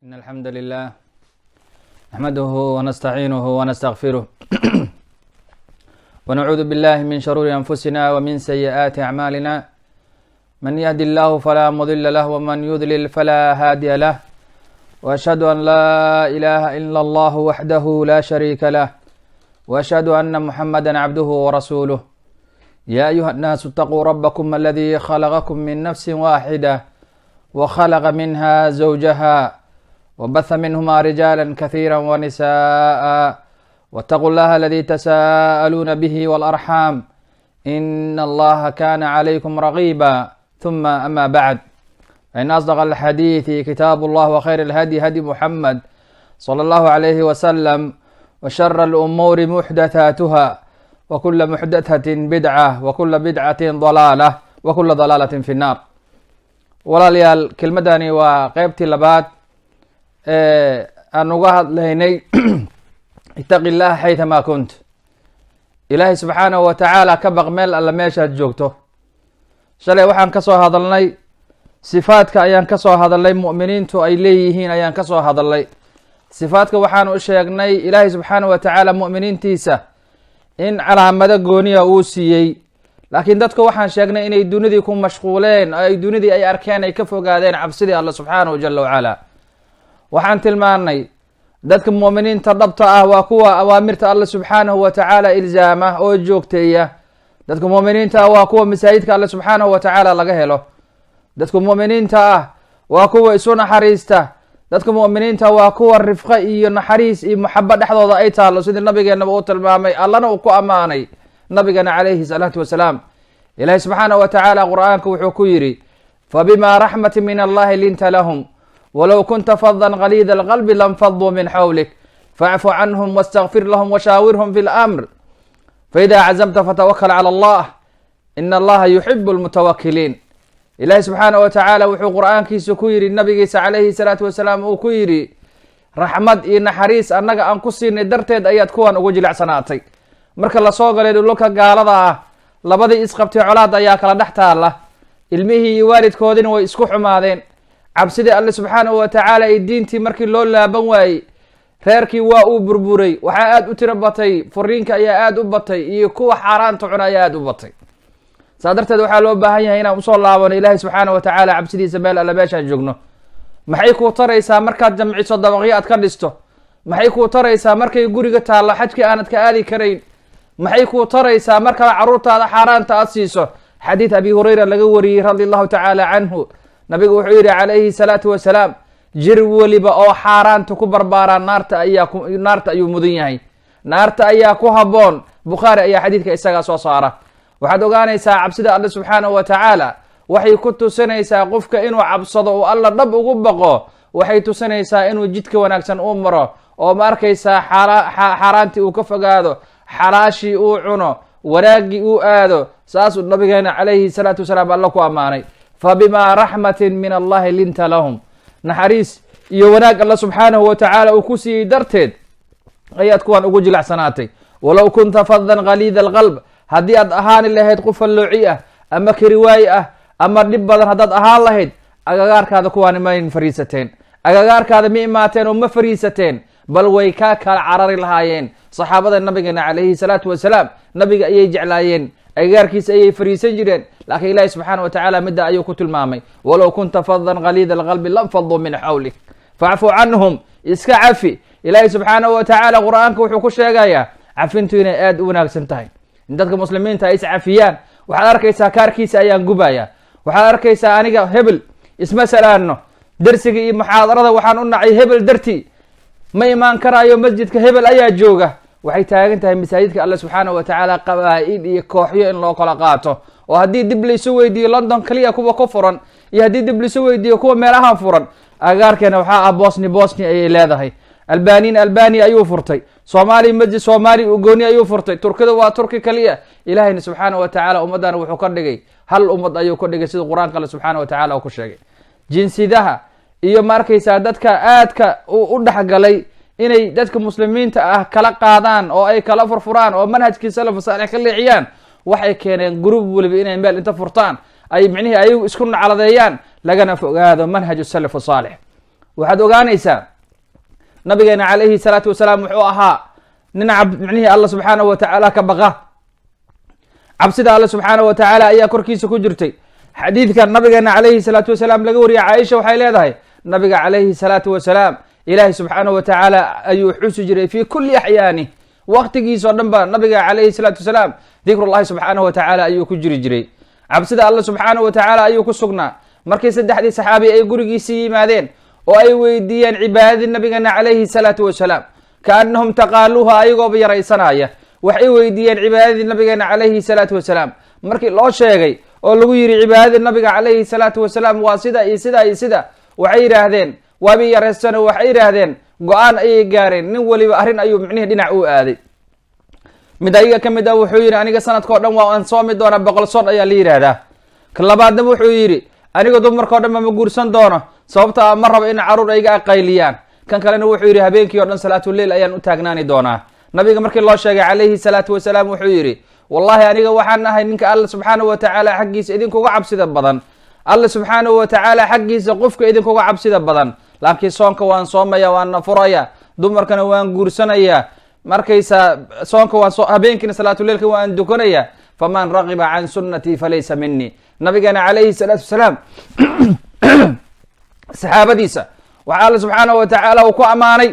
إن الحمد لله نحمده ونستعينه ونستغفره، ونعوذ بالله من شرور أنفسنا ومن سيئات أعمالنا. من يهد الله فلا مضل له، ومن يضلل فلا هادي له. وأشهد أن لا إله إلا الله وحده لا شريك له، وأشهد أن محمدا عبده ورسوله. يا أيها الناس اتقوا ربكم الذي خلقكم من نفس واحدة، وخلق منها زوجها، وبث منهما رجالا كثيرا ونساء، واتقوا الله الذي تساءلون به والأرحام، إن الله كان عليكم رقيبا. ثم أما بعد، فإن أصدق الحديث كتاب الله، وخير الهدي هدي محمد صلى الله عليه وسلم، وشر الأمور محدثاتها، وكل محدثة بدعة، وكل بدعة ضلالة، وكل ضلالة في النار. Walaalayaal, kelmadani waa qeybtii labaad ee aan uga hadlaynay "اتق الله حيثما كنت". Ilaahay subxaanahu wa tacaala ka baq meel alla meeshaad joogto. Shalay waxaan ka soo hadalnay sifaadka ayaan ka soo hadalnay mu'miniintu ay leeyihiin ayaan ka soo hadalnay. Sifaadka waxaan u sheegnay Ilaahay subxaanahu wa tacaala mu'miniintiisa in calaamado gooniya uu siiyey, laakiin dadku waxaan sheegnay inay dunidii ku mashquuleen oo ay dunidii ay arkeen, ay ka fogaadeen cabsidii Alla subxaanahu jala wacala. Waxaan tilmaanay dadka mu'miniinta dhabta ah waa kuwa awaamirta Alla subxaanahu wa tacaala ilzaama oo joogteeya. Dadka mu'miniinta ah waa kuwa masaajidka Alle subxaanahu wa tacaala laga helo. Dadka mu'miniinta ah waa kuwa isu naxariista. Dadka mu'miniinta waa kuwa rifqo iyo naxariis iyo maxabo dhexdooda ay taalo, sidii nabigeenaba uu tilmaamay, Allana uu ku ammaanay nabigana calayhi salaatu wasalaam. Ilahi subxaanahu wa tacaala Qur-aanka wuxuu ku yidhi: "فبما رحمة من الله لنت لهم، ولو كنت فظا غليظ القلب لانفضوا من حولك، فاعف عنهم واستغفر لهم وشاورهم في الأمر، فإذا عزمت فتوكل على الله، إن الله يحب المتوكلين". Ilaahi subxaana wa tacaala wuxuu Qur-aankiisa ku yidhi, nabigiisa calayhi salaatu wasalaam uu ku yidhi: "Raxmad iyo naxariis annaga aan ku siinay darteed ayaad kuwan ugu jilecsanaatay." Marka lasoo galay dhulka gaalada ah, labadii isqabtay colaad ayaa kala dhex taalla, ilmihii iyo waalidkoodina way isku xumaadeen. Cabsidii Alle subxaanahu wa tacaala iyo diintii markii loo laaban waayey, reerkii waa uu burburay. Waxaa aada u tiro batay furiinka ayaa aada u batay, iyo kuwa xaaraanta cuna ayaa aada u batay. Saa darteed waxaa loo baahan yahay inaan usoo laabano Ilaahay subxaana wa tacaala cabsidiisa meel alle meeshaan joogno. Maxay kuu taraysaa markaad jamciso dabaqyo aad ka dhisto? Maxay kuu taraysaa markay guriga taallo xajkii aanad ka aadi karayn? Maxay kuu taraysaa markaa carruurtaada xaaraanta aad siiso? Xadiid Abi Hurayra laga wariyey radi Allahu tacaala canhu, nabigu wuxuu yihi calayhi salaatu wasalaam: "Jir weliba oo xaaraanta ku barbaaraa naarta ayaa ku naarta ayuu mudan yahay, naarta ayaa ku habboon." Bukhaari ayaa xadiidka isagaa soo saara. Waxaad ogaanaysaa cabsida Alle subxaanahu wa tacaala waxay ku tusinaysaa qofka inuu cabsado uu Alla dhab ugu baqo. Waxay tusinaysaa inuu jidka wanaagsan uu maro, oo ma arkaysaa, xaaraantii uu ka fogaado, xalaashii uu cuno, wanaaggii uu aado. Saasuu nabigeena calayhi salaatu wasalaam Alla ku ammaanay: "فبما رحمة من الله لنت لهم". Naxariis iyo wanaag Alla subxaanahu wa tacaala uu ku siiyey darteed ayaad kuwan ugu jilacsanaatay. "ولو كنت فظا غليظ القلب", haddii aad ahaani lahayd qof fallooci ah ama kariwaay ah ama dhib badan haddaad ahaan lahayd, agagaarkaada kuwaani mayn fariisateen, agagaarkaada ma imaateen oo ma fariisateen, bal way kaa kala carari lahaayeen. Saxaabada nabigeena calayhi salaatu wasalaam nabiga ayay jeclaayeen, agagaarkiisa ayay fariisan jireen, laakiin Ilahi subxaana wa tacaala midda ayuu ku tilmaamay: "ولو كنت فظا غليظ القلب لانفضوا من حولك، فاعف عنهم". Iska cafi. Ilaahi subxaanahu wa tacaala Qur-aanka wuxuu ku sheegayaa cafintu inay aada u wanaagsan tahay, in dadka muslimiinta ay iscafiyaan. Waxaad arkaysaa kaarkiisa ayaan gubaya. Waxaad arkaysaa aniga hebel isma salaano, dersiga iyo muxaadarada waxaan u nacay hebel darti, ma imaan karaayo masjidka, hebel ayaa jooga. Waxay taagan tahay masaajidka Alle subxaanahu wa tacaala qabaa-il iyo kooxyo in loo kala qaato, oo haddii dib laisu weydiiyo London kaliya kuwa ku furan, iyo haddii dib laisu weydiiyo kuwa meelahan furan. Agagaarkeena waxaa ah Bosni, Bosni ayay leedahay, Albanin Albani ayuu furtay, Soomaaliya masjid Soomaali gooni ayuu furtay, Turkida waa Turki kaliya. Ilahayna subxaana wa tacaala ummaddan wuxuu ka dhigay hal ummad ayuu ka dhigay, sida Qur-aanka Alle subxaana wa tacala uu ku sheegay. Jinsidaha iyo ma arkaysaa dadka aadka u dhexgalay inay dadka muslimiinta ah kala qaadaan oo ay kala furfuraan oo manhajkii salaf saalix ka leexiyaan, waxay keeneen group weliba inay meel inta furtaan ay micnihii ayagu isku nacladeeyaan, lagana fogaado manhaj salaf saalix. Waxaad ogaanaysaa nabigeena calayhi salaatu wasalaam wuxuu ahaa nin micnihii Alla subxaanahu watacaala ka baqa. Cabsida Alle subxaanahu watacaala ayaa korkiisa ku jirtay. Xadiidkan nabigeena calayhi salaatu wasalaam laga wariyay, Caaisha waxay leedahay, nabiga calayhi salaatu wasalaam Ilaahay subxaanahu watacaala ayuu xusi jiray fi kuli axyaani, waqtigiis oo dhan ba nabiga calayhi salaatu wasalaam dikrullahi subxaanahu watacaala ayuu ku jiri jiray. Cabsida Alle subxaanahu watacaala ayuu ku sugnaa. Markii saddexdii saxaabi ay gurigiisii yimaadeen oo ay weydiiyeen cibaadadii nabigeena calayhi salaatu wasalaam, kaanahum taqaaluuha, ayagooba yaraysanaya, waxay weydiiyeen cibaadadii nabigeena calayhi salaatu wasalaam. Markii loo sheegay oo lagu yidhi cibaadadii nabiga calayhi salaatu wasalaam waa sida iyo sida iyo sida, waxay yidhaahdeen waabi yaraysano. Waxay yidhaahdeen go-aan ayay gaareen, nin weliba arrin ayuu micnihii dhinac u aaday. Mid ayaga ka mid ah wuxuu yidhi, aniga sanadkao dhan waa aan soomi doonaa, 100 soon ayaa la yidhaahdaa. Ka labaadna wuxuu yidhi, aniga dumarkao dhan ma guursan doono, sababta a ma rabo in caruur ayga aqayliyaan. Kan kalena wuxuu yidhi, habeenkii o dhan salaatuleil ayaan u taagnaani doonaa. Nabiga markii loo sheegay calayhi salaatu wasalaam wuxuu yidhi, wallahi aniga waxaan ahay ninka Alla subxaanahu watacaala xaggiisa idinkuga cabsida badan, Alla subxaanahu watacaala xaggiisa qofka idinkuga cabsida badan. Laakiin soonka waan soomaya, waan furaya, dumarkana waan guursanaya, markaysa soonka waan habeenkiina salaatuleilka waan dukanaya. Faman ragiba can sunnatii falaysa minii. Nabigeena calayhi salaatu wasalaam saxaabadiisa waxaa Alla subxaanahu watacaala uu ku ammaanay,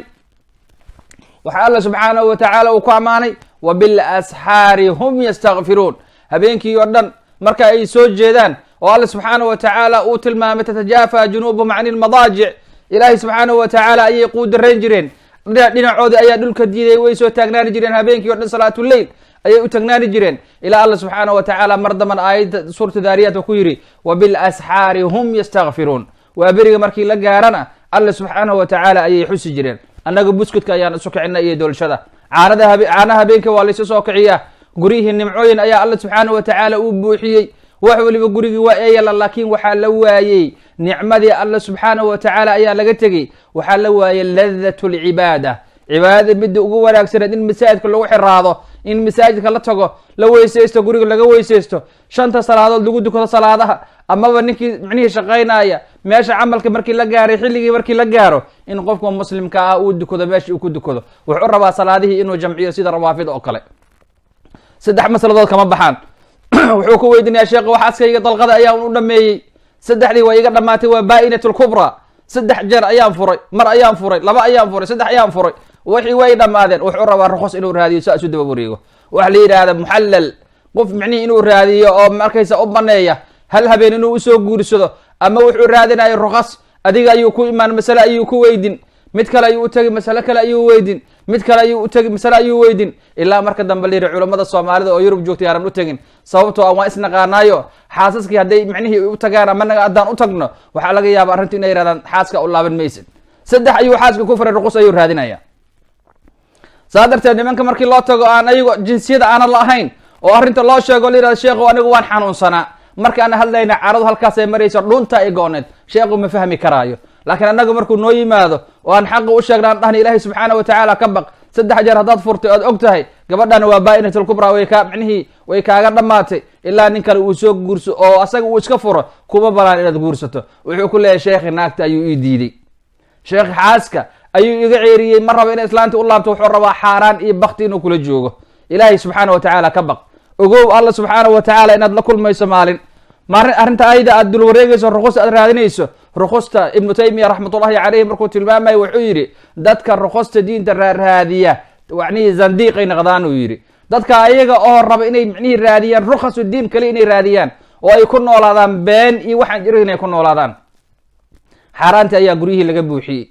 waxaa Alla subxaanahu watacaala uu ku ammaanay, wabilasxaari hum yastakfiruun. Habeenkii oo dhan marka ay soo jeedaan oo Alla subxaanahu watacaala uu tilmaamay tatajaafa junuubuhum can ilmadaajic, Ilaahay subxaanahu watacaala ayay quudarayn jireen, dhinacoodii ayaa dhulka diiday, way soo taagnaani jireen habeenkii o dhan, salaatuleyl ayay u taagnaani jireen, ilaa Alla subxaanahu watacaala mar damban aayadda suurta Daariyaat ku yidhi, wabilasxaari hum yastakfiruun. Waa beriga markii la gaarana Alla subxaanahu watacaala ayay xusi jireen. Annaga buskudka ayaan isu kicinay iyo doolshada caanada, caanaha habeenka waa laysu soo kiciyaa. Guryihii nimcooyin ayaa Alla subxaanahu watacaala uu buuxiyey, wax waliba gurigii waa eeyala, laakiin waxaa la waayey nicmadii Alla subxaanahu watacaala ayaa laga tegey. Waxaa la waayey ladat lcibaada, cibaadada midda ugu wanaagsaneed, in masaajidka lagu xiraado, in masaajidka la tago, la weysaysto, guriga laga weysaysto, shanta salaadood lagu dukado salaadaha, amaba ninkii micnihii shaqaynaya meesha camalka markii la gaaray, xilligii markii la gaaro, in qofka muslimka ah uu dukado meesha uu ku dukado. Wuxuu rabaa salaadihii inuu jamciyo sida rawaafid oo kale. Saddex masaladood kama baxaan. Wuxuu ku weydiinayaa, sheekh, waxaaskayga dalqada ayaa u dhameeyey, saddexdii waa iga dhamaatay, waa baa-inat lkubra, saddex jeer ayaan furay, mar ayaan furay, laba ayaan furay, saddex ayaan furay, wixii way dhamaadeen. Wuxuu rabaa rukhas inuu raadiyo, saa isu daba wareego, waxa la yidhahda muxallal, qof micnihii inuu raadiyo oo markaysa u baneeya hal habeen inuu usoo guursado, ama wuxuu raadinayo rukhas. Adiga ayuu ku imaan, masale ayuu ku weydin, mid kale ayuu utegi, masale kale ayuu weydin, mid kale ayuu utegi, masale ayuu weydin, ilaa marka dambe la yidhi culamada Soomaalida oo Yurub joogtay yaanan u tegin, sababtoo a waan isnaqaanaayo, xaasaskii hadday micnihii u tagaan ama naga haddaan u tagno, waxaa laga yaaba arrintu inay yihahdaan xaaska u laaban maysid. Saddex ayuu xaaska ku furay, ruqus ayuu raadinaya. Saa darteed nimanka markii loo tago aan ayago jinsiyada aanan la ahayn oo arrinta loo sheego, la yihahdo, sheekhu, anigu waan xanuunsanaa, markaan hadlayna caradu halkaasay marayso, dhunta ay gooneed, sheekhu ma fahmi karaayo. Laakiin annaga markuu noo yimaado oo aan xaqa u sheegna, aan dhahna, Ilaahay subxaana watacaala ka baq, saddex jeer haddaad furtay oad og tahay gabadhana waa baa-inatul kubra, way kaa micnihii way kaaga dhamaatay, ilaa nin kale uu soo guurso oo asaga uu iska furo, kuma banaan inaad guursato. Wuxuu ku leeyahay, sheekhi, naagta ayuu ii diiday, sheekh, xaaska ayuu iga ceeriyey, ma rabo inay islaanta u laabto. Wuxuu rabaa xaaraan iyo bakti inuu kula joogo. Ilaahay subxaana watacaala ka baq. Ogow Alla subxaana watacaala inaad la kulmayso maalin maalin. Arrinta ayda aad dul wareegayso, rukusta aad raadinayso, rukusta Ibnu Taymiya raxmatullahi caleyhi markuu tilmaamayo wuxuu yidhi, dadka rukusta diinta raaraadiya macnihii zandiiqay naqdaan, uu yidhi. Dadka ayaga oo raba inay micnihii raadiyaan rukhasu diin kale inay raadiyaan oo ay ku noolaadaan been iyo waxaan jirin inay ku noolaadaan, xaaraantii ayaa guryihii laga buuxiyey.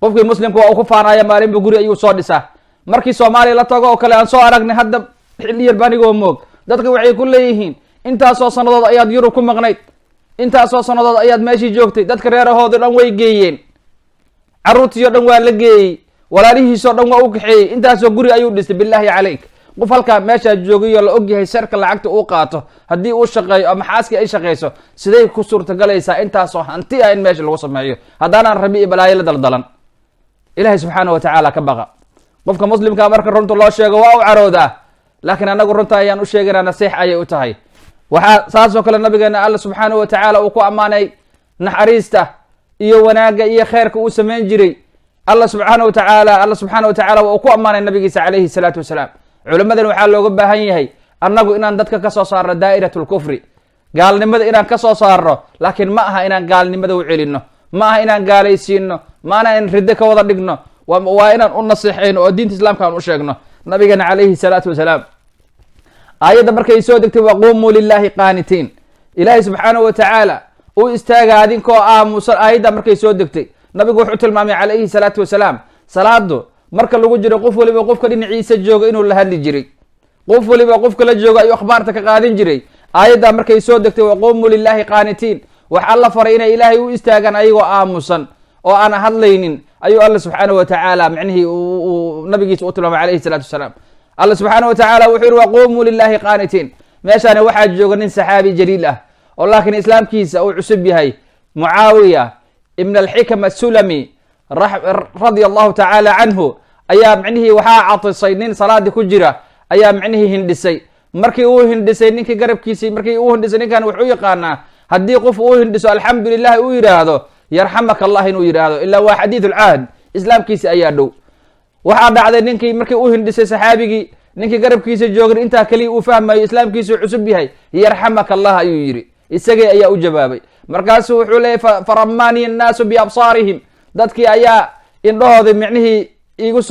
Qofkii muslimka waa uu ku faanaya, maalinba guri ayuu soo dhisaa. Markii Soomaaliya la tago oo kale aan soo aragnay hadda xilli yarba, anigoo moog, dadka waxay ku leeyihiin, intaasoo sanadood ayaad Yurub ku maqnayd, intaasoo sanadood ayaad meeshii joogtay, dadka reerahoodao dhan way geeyeen, carruurtii o dhan waa la geeyey, walaalihiisoo dhan waa u kaxeeyey, intaasoo guri ayuu dhistay. Billahi calayk, qof halkaa meeshaa joogayoo la ogyahay sarka lacagta uu qaato haddii uu shaqeeyo ama xaaskii ay shaqeyso, siday ku suurtagalaysaa intaasoo hanti ah in meesha lagu sameeyo haddaanaan rabi iyo balaayo la daldalan? Ilahay subxaana watacaala ka baqa. Qofka muslimkaa marka runta loo sheego waa u caroodaa, laakiin annagu runta ayaan u sheegaynaa, nasiix ayay u tahay. Waxaa saasoo kale nabigeena Alla subxaana watacaala uu ku ammaanay naxariista. Iyo wanaagga iyo kheyrka uu samayn jiray Alla subxaana wa tacaala, Alla subxaana wa tacala waa uu ku ammaanay nabigiisa calayhi salaatu wasalaam. Culimmadan waxaa looga baahan yahay annagu inaan dadka ka soo saarno daa'irat lkufri, gaalnimada inaan ka soo saarno, laakiin ma aha inaan gaalnimada u celinno, ma aha inaan gaalaysiino, ma aha in riddo ka wada dhigno. Waa inaan u naseexeyno oo diinta Islaamka aan u sheegno. Nabigana calayhi salaatu wasalaam, aayadda markay soo degtay, "Waqumuu lilahi qaanitiin," Ilaahay subxaanahu wa tacaala u istaaga adinkoo aamusan, aayadda markay soo degtay, nabigu wuxuu tilmaamay calayhi salaatu wasalaam salaadu marka lagu jiro qof waliba qofka dhinaciisa jooga inuu la hadli jiray, qof waliba qofka la jooga ayuu akhbaarta ka qaadan jiray. Aayaddaa markay soo degtay, "Waqumuu lilahi qaanitiin," waxaa la faray inay Ilaahay u istaagaan ayagoo aamusan oo aan hadlaynin, ayuu Alla subxaana wa tacaala micnihii uu nabigiisa u tilmaamay calayhi salaatu wasalaam. Alla subxaana wa tacaala wuxuu yihi, "Waqumuu lilahi qaanitiin." Meeshaani waxaa jooga nin saxaabi jaliil ah oo laakiin islaamkiisa uu cusub yahay, Mucaawiya ibn Alxikam Asulami radia Allahu tacaala canhu, ayaa micnihii waxaa catisay nin salaadii ku jira ayaa micnihii hindhisay. Markii uu hindhisay ninkii garabkiisii, markii uu hindhisay, ninkan wuxuu yaqaanaa haddii qof uu hindhiso "Alxamdu lilahi" uu yidhaahdo, "Yarxamaka Allah" inuu yidhaahdo, ilaa waa xadiid ulcahd, islaamkiisi ayaa dhow. Waxaa dhacday ninkii markii uu hindhisay saxaabigii, ninkii garabkiisa joogin intaa keliya uu fahmayo, islaamkiisu cusub yahay, "Yarxamaka Allah" ayuu yidhi. Isagii ayaa u jawaabay. Markaasuu wuxuu leeyay, "Farammaanii annaasu biabsaarihim," dadkii ayaa indhahooda micnihii igu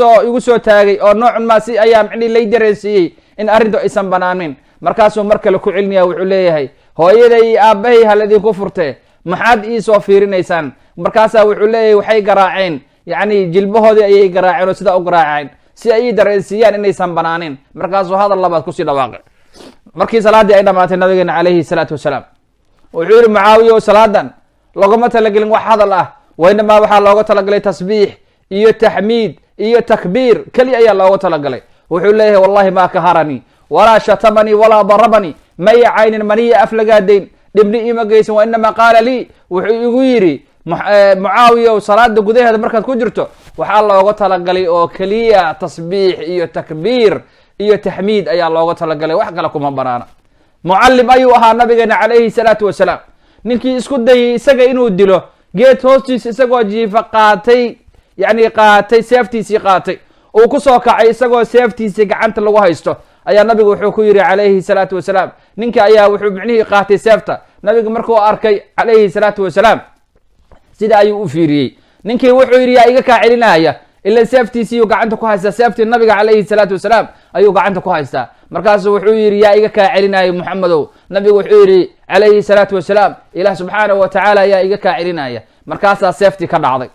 soo taagay oo noocun maa si ayaa micnihii lay dareensiiyey in arrintu aysan banaanin. Markaasuu mar kale ku celinaya, wuxuu leeyahay, "Hooyaday iyo aabbahay hal idinku furtee, maxaad iisoo fiirinaysaan?" Markaasaa wuxuu leeyahay, waxay garaaceen, yacni jilbahoodii ayay garaaceen oo sidaa u garaaceen si ay ii dareensiiyaan inaysan banaanin. Markaasuu hadal labaad kusii dhawaaqay. Markii salaaddii ay dhamaatay, nabigeena calayhi salaatu wasalaam wuxuu yihi, "Mucaawiya o, salaadan loogama talagelin wax hadal ah, wainamaa waxaa looga talagalay tasbiix iyo taxmiid iyo takbiir keli ayaa looga talagalay." Wuxuu leeyahay, "Wallahi maa kaharanii walaa shatamanii walaa darabanii," maya caynin, maniya aflagaadayn, dhibni ima geysan. "Wa inamaa qaala lii," wuxuu igu yidhi, "Mucaawiya, salaada gudaheeda markaad ku jirto waxaa looga talagalay oo keliya tasbiix iyo takbiir iyo taxmiid ayaa looga talagalay, wax kale kuma banaana." Mucallim ayuu ahaa nabigeena calayhi salaatu wasalaam. Ninkii isku dayay isaga inuu dilo, geed hoostiisa isagoo jiifa qaatay, yacni qaatay seeftiisii, qaatay, uu ku soo kacay isagoo seeftiisii gacanta lagu haysto, ayaa nabigu wuxuu ku yidhi calayhi salaatu wasalaam, ninka ayaa wuxuu micnihii qaatay seefta. Nabigu markuu arkay calayhi salaatu wasalaam sida ayuu u fiiriyey ninkii, wuxuu yidhi, "Yaa iga kaa celinaya?" Ila seeftiisiiyuu gacanta ku haystaa, seeftii nabiga calayhi salaatu wasalaam ayuu gacanta ku haystaa. Markaasuu wuxuu yidhi, "Yaa iga kaa celinaya, Muxamedow?" Nabigu wuxuu yidhi calayhi salaatu wasalaam, "Ilaah subxaanahu wa tacaala ayaa iga kaa celinaya." Markaasaa seeftii ka dhacday.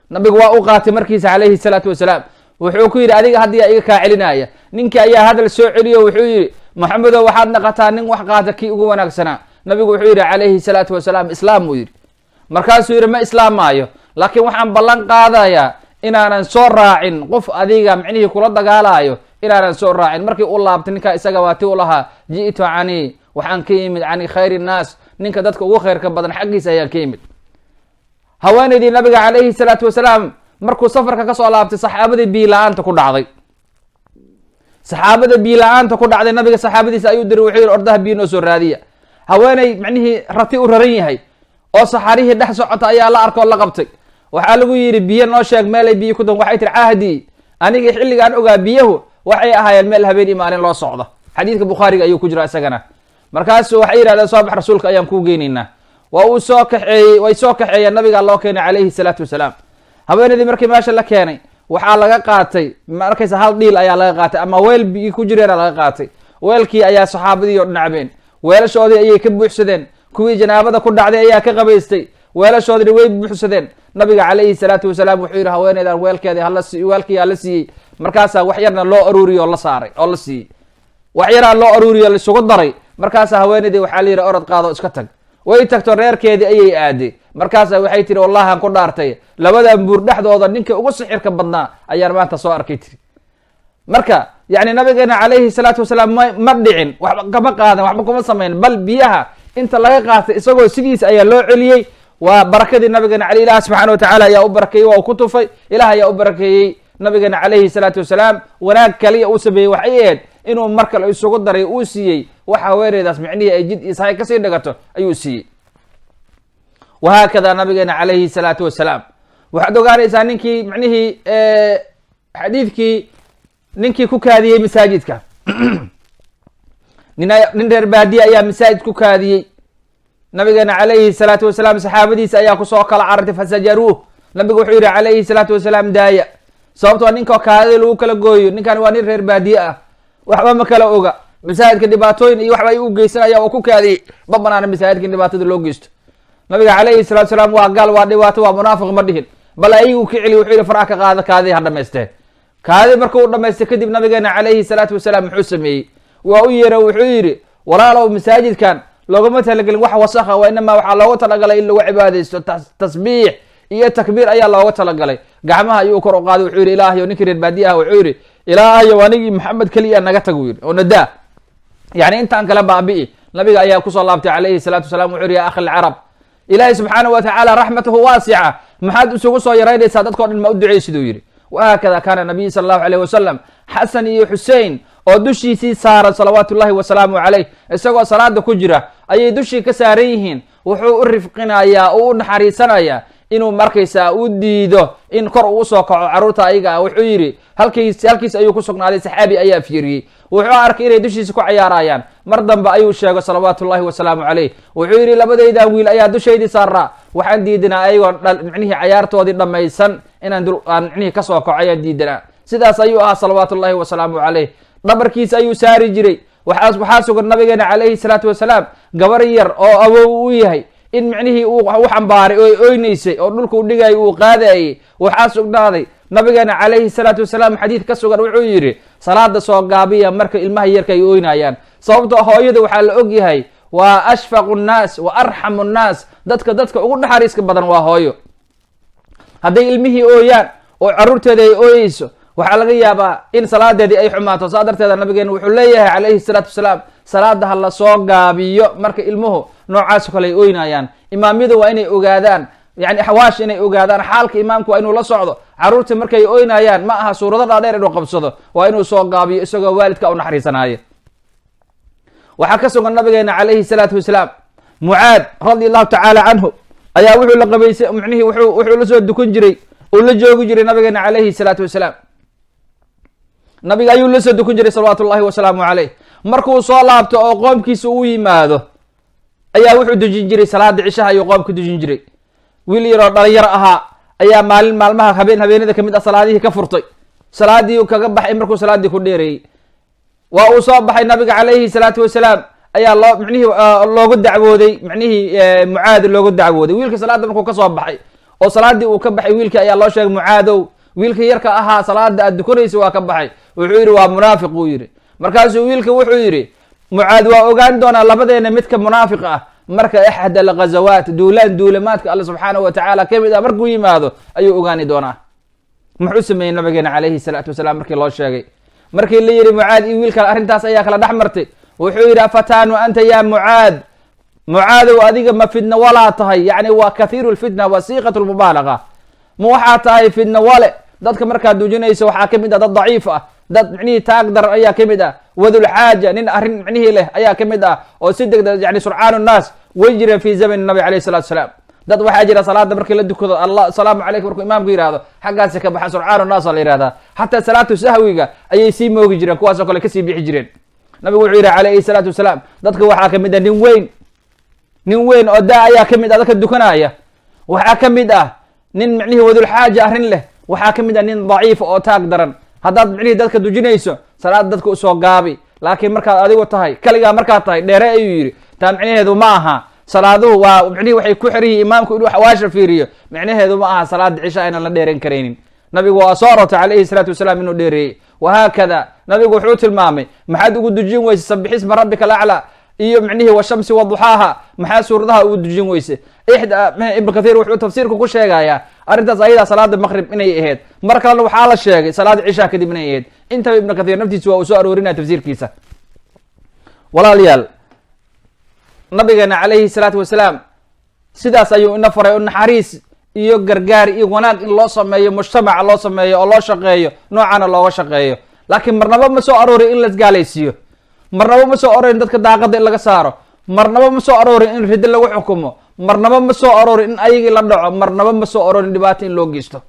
Nabigu waa u qaatay markiisa calayhi salaatu wasalaam, wuxuu ku yidhi, "Adiga hadda yaa iga kaa celinaya?" Ninkii ayaa hadal soo celiyo, wuxuu yidhi, "Maxamedow, waxaad naqataa nin wax qaata kii ugu wanaagsanaa." Nabigu wuxuu yidhi calayhi salaatu wasalaam, "Islaam," buu yidhi. Markaasuu yidhi, "Ma islaamaayo, laakiin waxaan ballan qaadayaa inaanan soo raacin qof adiga micnihii kula dagaalaayo, inaanan soo raacin." Markii u laabtay ninkaa isaga, waa ti u lahaa, "Ji'tu canii," waxaan ka yimid, "cani khayr innaas," ninka dadka ugu khayrka badan xaggiisa ayaan ka yimid. Haweenaydii nabiga calayhi salaatu wasalaam markuu safarka kasoo laabtay, saxaabadii biyo la-aanta ku dhacday, saxaabada biyo la-aanta ku dhacday, nabiga saxaabadiisa ayuu diray. Wuxuu yihi, "Ordaha biyo noo soo raadiya." Haweeney micnihii rati u raran yahay oo saxarihii dhex socota ayaa la arka oo la qabtay. Waxaa lagu yidhi, "Biyo noo sheeg meelay biyo ku dan." Waxay tiri, "Cahdii aniga xilligaan ogaa biyahu waxay ahaayeen meel habeen iyo maalin loo socdo." Xadiidka Bukhaariga ayuu ku jira isagana. Markaasu waxay yidhahdeen, "Soo bax, rasuulka ayaan kuu geynaynaa." Waa uu soo kaxeeyey, way soo kaxeeyeen, nabigaa loo keenay calayhi salaatu wasalaam. Haweenaydii markii meesha la keenay, waxaa laga qaatay, markaysa, hal dhiil ayaa laga qaatay ama weel biyo ku jireena laga qaatay. Weelkii ayaa saxaabadii oo dhinacbeen, weelashoodii ayay ka buuxsadeen. Kuwii janaabada ku dhacday ayaa ka qabaystay, weelashoodina way buuxsadeen. Nabiga calayhi salaatu wasalaam wuxuu yidhi, "Haweeneydan weelkeedi hala si." Weelkii hala siiyey. Markaasaa wax yarna loo aruuriyo oo la saaray oo la siiyey, wax yaraa loo aruuriyo, laisugu daray. Markaasaa haweeneydii waxaa la yidhi, "Orod, qaado, iska tag." Way tagto, reerkeedii ayay aaday. Markaasa waxay tiri, "Wallahan ku dhaartay, labadan buur dhexdooda ninka ugu sixirka badnaa ayaan maanta soo arkay," tiri. Marka yani nabigeena calayhi salaatu wasalaam ma dhicin, waxba kama qaadan, waxba kuma samayn, bal biyaha inta laga qaatay isagoo sidiisa ayaa loo celiyey. Waa barakadii nabigeena ale. Ilaah subxaana watacaala ayaa u barakeeyey, waa u ku tufay, Ilaah ayaa u barakeeyey nabigeena calayhi salaatu wasalaam. Wanaag kaliya uu sameeyey waxay ahayd inuu mar kale isugu daray, uu siiyey wax haweeneydaas micnihii ay jid iyo sahay kasii dhigato ayuu siiyey. Wahaakada nabigeena calayhi salaatu wasalaam. Waxaad ogaanaysaa ninkii micnihii xadiidkii ninkii ku kaadiyey masaajidka, nin reer baadiye ayaa masaajid ku kaadiyey. Nabigeena calayhi salaatu wasalaam saxaabadiisa ayaa kusoo kala carartay, fasajaruuh. Nabigu wuxuu yihi calayhi salaatu wasalaam: "Daaya." Sababtoo ninka kaadida lagu kala gooyo, ninkan waa nin reer baadiye ah, waxba ma kala oga. Masaajidka dhibaatooyin iyo waxba u geysanaya oo ku kaadiyey. Ma banaana masaajidka in dhibaatada loo geysto. Nabiga calayhi salatu salaam "Waa gaal, waa dhibaato, waa munaafiq" ma dhihin, bal ayagu ka celi. Wuxuu yihi: "Faraha ka qaada, kaadii ha dhamaystee." Kaadi marka uu dhamaystay kadib, nabigeena calayhi salaatu wasalaam muxuu sameeyey? Waa u yeera, wuxuu yidhi: "Walaalow, masaajidkan loogama talagelin wax wasakha, wa inamaa waxaa looga talagalay in lagu cibaadaysto, tasbiix iyo takbiir ayaa looga talagalay." Gacmaha ayuu kor u qaaday, wuxuu yidhi: "Ilaahayo." Ninkii reer baadiye ah wuxuu yidhi: "Ilaahayo, anigii Maxamed keliya naga tag," uu yidhi, "oo nadaa, yani intaan kale baabi'i." Nabiga ayaa kusoo laabtay calayhi salaatu wasalaam, wuxuu yidhi: "Ya akhi alcarab, Ilaahay subxaanahu wa tacaala raxmatuhu waasica, maxaad isugu soo yaraynaysaa? Dadkao dhan ma u duceysid?" uu yidhi. Wahaakada kaana nabiy sala allahu alayh wasalam. Xasan iyo Xusein oo dushiisii saaran, salawaatu ullahi wasalaamu caleyh, isagoo salaada ku jira ayay dushii ka saaran yihiin. Wuxuu u rifqinayaa oo u naxariisanayaa inuu markaysaa u diido in kor uu usoo kaco carruurta ayaga ah. Wuxuu yidhi, halkiis halkiis ayuu ku sugnaaday. Saxaabi ayaa fiiriyey, wuxuu arkay inay dushiisa ku cayaarayaan. Mar dambe ayuu sheego, salawaatu ullahi wasalaamu caleyh. Wuxuu yidhi: "Labadaydan wiil ayaa dushaydii saaraa, waxaan diidanaa ayagoon micnihii cayaartoodii dhammaysan inaan dul aan micnihii kasoo kaco ayaan diidanaa." Sidaas ayuu ahaa, salawaatu ullahi wasalaamu caleyh. Dhabarkiisa ayuu saari jiray. Waxaa sugan nabigeena calayhi salaatu wasalaam gabar yar oo awow u yahay in micnihii uu u xambaaray oo oyneysay oo dhulka u dhigayay, uu qaadayay. Waxaa sugnaaday nabigeena calayhi salaatu wasalaam xadiid ka sugan, wuxuu yidhi: "Salaada soo gaabiya marka ilmaha yarka ay oynayaan." Sababtoo hooyada waxaa la og yahay waa ashfaqu nnaas wa arxamu nnaas, dadka ugu naxariiska badan waa hooyo. Hadday ilmihii ooyaan oo carruurteeda ay ooyeyso, waxaa laga yaabaa in salaadeedii ay xumaato. Saa darteeda nabigeena wuxuu leeyahay calayhi salaatu wasalaam: "Salaada ha la soo gaabiyo marka ilmuhu noocaas o kale ay oynayaan." Imaamyadu waa inay ogaadaan, yani axwaasha inay ogaadaan, xaalka imaamku waa inuu la socdo. Carruurta markay oynayaan ma aha suurado dhaadheer inuu qabsado, waa inuu soo gaabiyo isagoo waalidka u naxariisanaayo. Waxaa ka sugan nabigeena calayhi salaatu wasalaam, Mucaad radi allahu tacaala canhu ayaa wuxuu la qabaysay, micnihii wuxuu la soo dukan jiray uu la joogi jiray nabigeena calayhi salaatu wasalaam. Nabiga ayuu la soo dukan jiray, salawaatu ullahi wasalaamu caleyh. Markuu soo laabto oo qoomkiisa uu yimaado ayaa wuxuu dujin jiray salaada cishaha, ayuu qoomka dujin jiray. Wiil yaroo dhalinyaro ahaa ayaa maalin maalmaha, habeen habeenada kamid ah, salaadihii ka furtay, salaadii kaga baxay. Markuu salaadii ku dheereeyey waa uu soo baxay. Nabiga calayhi salaatu wasalaam ayaa loo micnihii loogu dacwooday, micnihii Mucaad loogu dacwooday. Wiilka salaada markuu kasoo baxay oo salaadii uu ka baxay wiilkii ayaa loo sheegay: "Mucaadow, wiilka yarka ahaa salaada aad dukanaysa waa ka baxay." Wuxuu yidhi: "Waa munaafiq," buu yidhi. Markaasuu wiilka wuxuu yidhi: "Mucaad waa ogaan doonaa labadeena midka munaafiq ah marka axad alghazawaat, duulaan duulamaadka Alle subxaanahu wa tacaala kamid ah markuu yimaado ayuu ogaani doonaa." Muxuu sameeyey nabigeena calayhi salaatu wasalaam markii loo sheegay, markii la yidhi Mucaad iyo wiilka arrintaas ayaa kala dhex martay? Wuxuu yidhi: "Afataanu anta ya Mucaad? Mucaadow, adiga ma fidna walaa tahay?" Yani waa kathiiru lfitna, waa siiqat lmubaalaga. Ma waxaa tahay fidna wale? Dadka markaad dujinayso waxaa kamid ah dad daciif ah, dad micnihii taag daran ayaa kamid ah, wadulxaaja, nin arrin micnihii leh ayaa kamid ah oo si degdeg, yani surcaanu nnaas way jireen fi zamani nabi alayh salatu salaam. Dad waxaa jira salaada markii la dukado, "Allah, asalaamu calaykum," markuu imaamku yihahdo xaggaasi ka baxa, surcaanu naas la yihahdaa. Xataa salaatu sahwiga ayay sii moogi jireen, kuwaasoo kale kasii bixi jireen. Nabigu wuxuu yidhi calayhi salaatu wasalaam: "Dadka waxaa kamid ah nin weyn, nin weyn oo daa ayaa kamid ah dadka dukanaya. Waxaa kamid ah nin micnihii wadulxaaja, arrin leh. Waxaa kamid ah nin daciifa oo taag daran. Haddaad micnihii dadka dujinayso, salaad dadka usoo gaabi, laakiin markaad adigu tahay kaligaa, markaad tahay dheere," ayuu yidhi. Taa micnaheedu ma aha salaaduhu waa micnihi waxay ku xiran yihiin imaamku inuu xawaasha fiiriyo. Micnaheedu ma aha salaada cisha aynan la dheeran karaynin. Nabigu waa soo arortay calayhi salaatu wasalaam inuu dheereeyey. Wahaakada nabigu wuxuu tilmaamay: "Maxaad ugu dujin weyse sabixisma rabbika alaclaa iyo micnihii washamsi waduxaaha? Maxaa suuradaha ugu dujin weyse?" Ixda Ibnu Kathiir wuxuu tafsiirka ku sheegayaa arrintaas ayadaa salaada maqrib inay ahayd. Mar kalena waxaa la sheegay salaada cishaha kadib inay ahayd. Intaba Ibnu Kathiir naftiisa waa uu soo aroorinaya tafsiirkiisa. Walaalayaal, nabigeena calayhi salaatu wasalaam sidaas ayuu ina faray oo naxariis iyo gargaar iyo wanaag in loo sameeyo mujtamaca loo sameeyo oo loo shaqeeyo, noocaana looga shaqeeyo. Laakiin marnaba ma soo aroorin in lasgaalaysiiyo, marnaba ma soo aroorin dadka daaqada in laga saaro, marnaba ma soo aroorin in riddo lagu xukumo. Marnaba ma soo aroorin in ayagii la dhaco, marnaba ma soo aroorin dhibaato in loo geysto.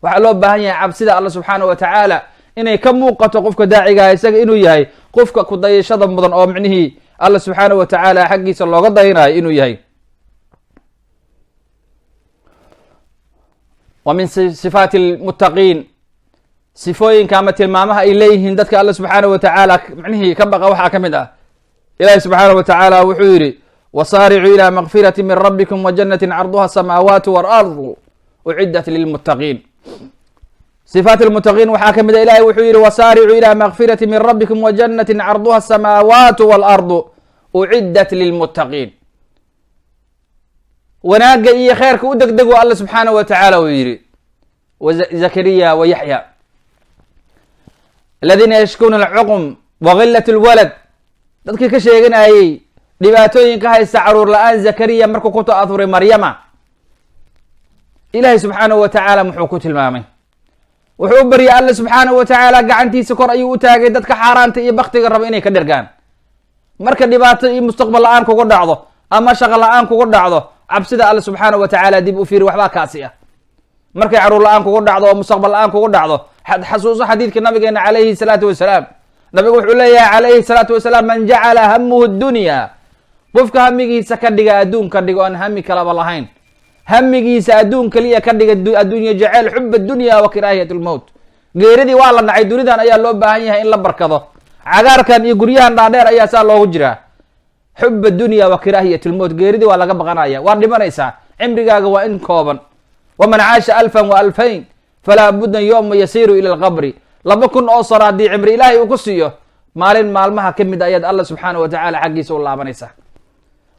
Waxaa loo baahan yahay cabsida Alla subxaana wa tacaala inay ka muuqato qofka daacigaha, isaga inuu yahay qofka kudayashada mudan oo micnihii Alla subxaana wa tacaala xaggiisa looga dayanayo inuu yahay. Wa min sifaati lmuttaqiin, sifooyinka ama tilmaamaha ay leeyihiin dadka Alla subxaana wa tacaala micnihii ka baqa waxaa ka mid ah, Ilahi subxaana wa tacaala wuxuu yidhi: wasaaricuu ilaa makfirati min rabbikum wa janati carduha asamaawaatu waalardu uciddat lilmuttaqiin. Sifaat lmuttaqiin waxaa ka mid a, Ilahay wuxuu yihi: wasaaricuu ilaa makfirati min rabbikum wa janati carduha asamaawaatu waalardu uciddat lilmuttaqiin. Wanaagga iyo kheerka u degdego, Alla subxaana wa tacaala uu yidhi. Zakariya wa Yaxya aladiina yashkuuna alcuqum wa gilat lwalad, dadkii ka sheeganayey dhibaatooyin ka haysta caruur la-aan, Zakariya markuu ku ta'ahuray Maryama, Ilaahay subxaanahu wa tacaala muxuu ku tilmaamay? Wuxuu u baryay Alla subxaanahu wa tacaala, gacantiisa kor ayuu u taagay dadka xaaraanta iyo baktiga raba inay ka dhergaan. Marka dhibaato iyo mustaqbal la-aan kugu dhacdo ama shaqo la-aan kugu dhacdo, cabsida Alla subxaanahu wa tacaala dib u fiiri, waxbaa kaasi ah. Markay caruur la-aan kugu dhacdo oo mustaqbal la-aan kugu dhacdo, xasuuso xadiidka nabigeena calayhi salaatu wasalaam. Nabigu wuxuu leeyahay calayhi salaatu wasalaam: man jacala hamuhu dunya, qofka hamigiisa ka dhiga adduun ka dhigo, aan hami kalaba lahayn, hamigiisa adduun keliya ka dhiga, adduunya jeceyl, xub addunya wa karaahiyat lmowt. Geeridii waa la nacay, dunidan ayaa loo baahan yahay in la barkado, cagaarkan iyo guryahan dhaadheer ayaa saa loogu jiraa. Xub addunya wa karaahiyat lmowt, geeridii waa laga baqanaya, waa dhimanaysaa, cimrigaaga waa in kooban. Waman caasha alfan wa alfayn falaa budda yowma yasiiru ila alqabri. 2000 oo sano haddii cimri Ilaahay uu ku siiyo, maalin maalmaha ka mid ayaad Alla subxaana wa tacaala xaggiisa u laabanaysaa.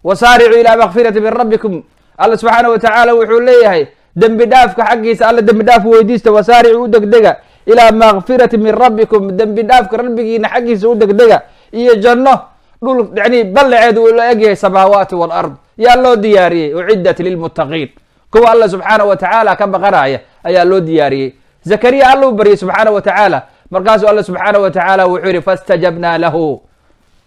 Wasaaricuu ilaa makfirati min rabbikum, Alla subxaana wa tacaala wuxuu leeyahay dembi dhaafka xaggiisa Alla dembi dhaaf weydiista. Wasaaricuu, u degdega, ilaa makfirati min rabbikum, dembi dhaafka rabbigiina xaggiisa u degdega, iyo janno dhul yani ballaceedu uu la egyahay samaawaati walard. Yaa loo diyaariyey? Uciddat lilmuttaqiin, kuwa Alla subxaana wa tacaala ka baqanaya ayaa loo diyaariyey. Zakariya Alla u baryay subxaana wa tacaala, markaasuu Alla subxaana wa tacaala wuxuu yihi: fastajabnaa lahu,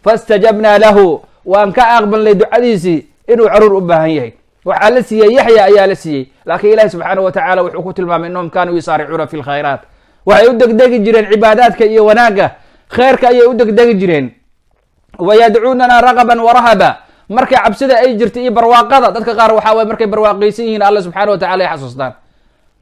fastajabnaa lahu, waan ka aqbalnay ducadiisii inuu caruur u baahan yahay. Waxaa la siiyey Yaxya ayaa la siiyey, laakiin Ilahi subxaana wa tacaala wuxuu ku tilmaamay innahum kaanuu yusaaricuuna fi lkhayraat, waxay u degdegi jireen cibaadaadka iyo wanaagga, kheyrka ayay u degdegi jireen. Wayadcuunana ragaban warahaba, markay cabsida ay jirta iyo barwaaqada. Dadka qaar waxaa waye markay barwaaqaysan yihiin Alla subxaana wa tacala ay xasuustaan,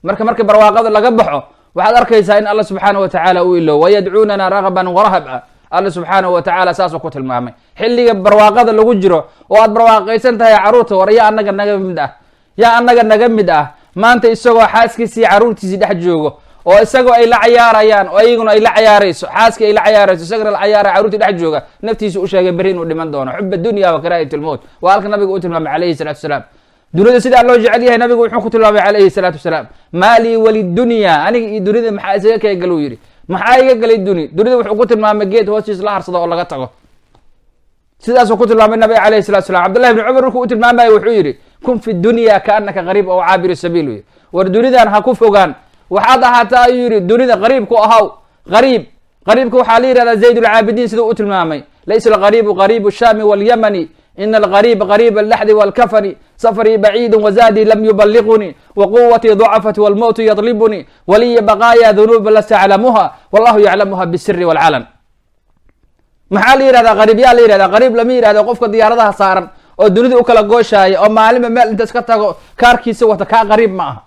marka markii barwaaqada laga baxo waxaad arkaysaa in Alla subxaana wa tacaala uu ilo. Wayadcuunana ragaban warahaba, Alla subxaana wa tacaala saasuu ku tilmaamay. Xilliga barwaaqada lagu jiro oo aad barwaaqaysan tahay, caruurta war yaa anaga naga mid ah, yaa annaga naga mid ah maanta isagoo xaaskiisii caruurtiisii dhex joogo oo isagoo ay la cayaarayaan oo ayaguna ay la cayaarayso, xaaskii ay la cayaarayso, isagana la cayaaraya, carruurtii dhex jooga, naftiisa u sheegay berri inuu dhiman doono? Xub addunya wa karaahiyat lmowt waa halka nabiga uu tilmaamay calayhi salatu wasalaam. Dunida sidaa loo jecel yahay, nabigu wuxuu ku tilmaamay calayhi salaatu wasalaam: maa lii walidunya, aniga iyo dunida maxaa isaga kaya gal? Uu yidhi: maxaa iga galay duni? Dunida wuxuu ku tilmaamay geed hoostiis la harsado oo laga tago, sidaasuu ku tilmaamay nabiga alayhi salatu salam. Cabdullahi bni Cumar markuu u tilmaamaya wuxuu yidhi: kun fi dunya kaanaka qariib oo caabiru sabiil. U yidhi: war dunidan ha ku fogaan, waxaad ahaataa, ayuu yidhi, dunida qariib ku ahaw. Qariib, qariibka waxaa la yihahdaa Zayd ulcaabidiin siduu u tilmaamay: laysa alqariibu qariibu shaami walyamani, ina alqariib qariib allaxdi walkafani, safarii baciidu wazaadii lam yubaligunii, waquwatii dacafat walmowtu yatlibunii, waliya baqaaya dunuuba lasta aclamuha wallahu yaclamuha bisiri walcalan. Maxaa la yihahdaa qariib? Yaa la yihahdaa qariib? Lama yihahdo qofka diyaaradaha saaran oo dunida u kala gooshaaya oo maalinba meel inta iska tago kaarkiisa wata, kaa qariib ma aha.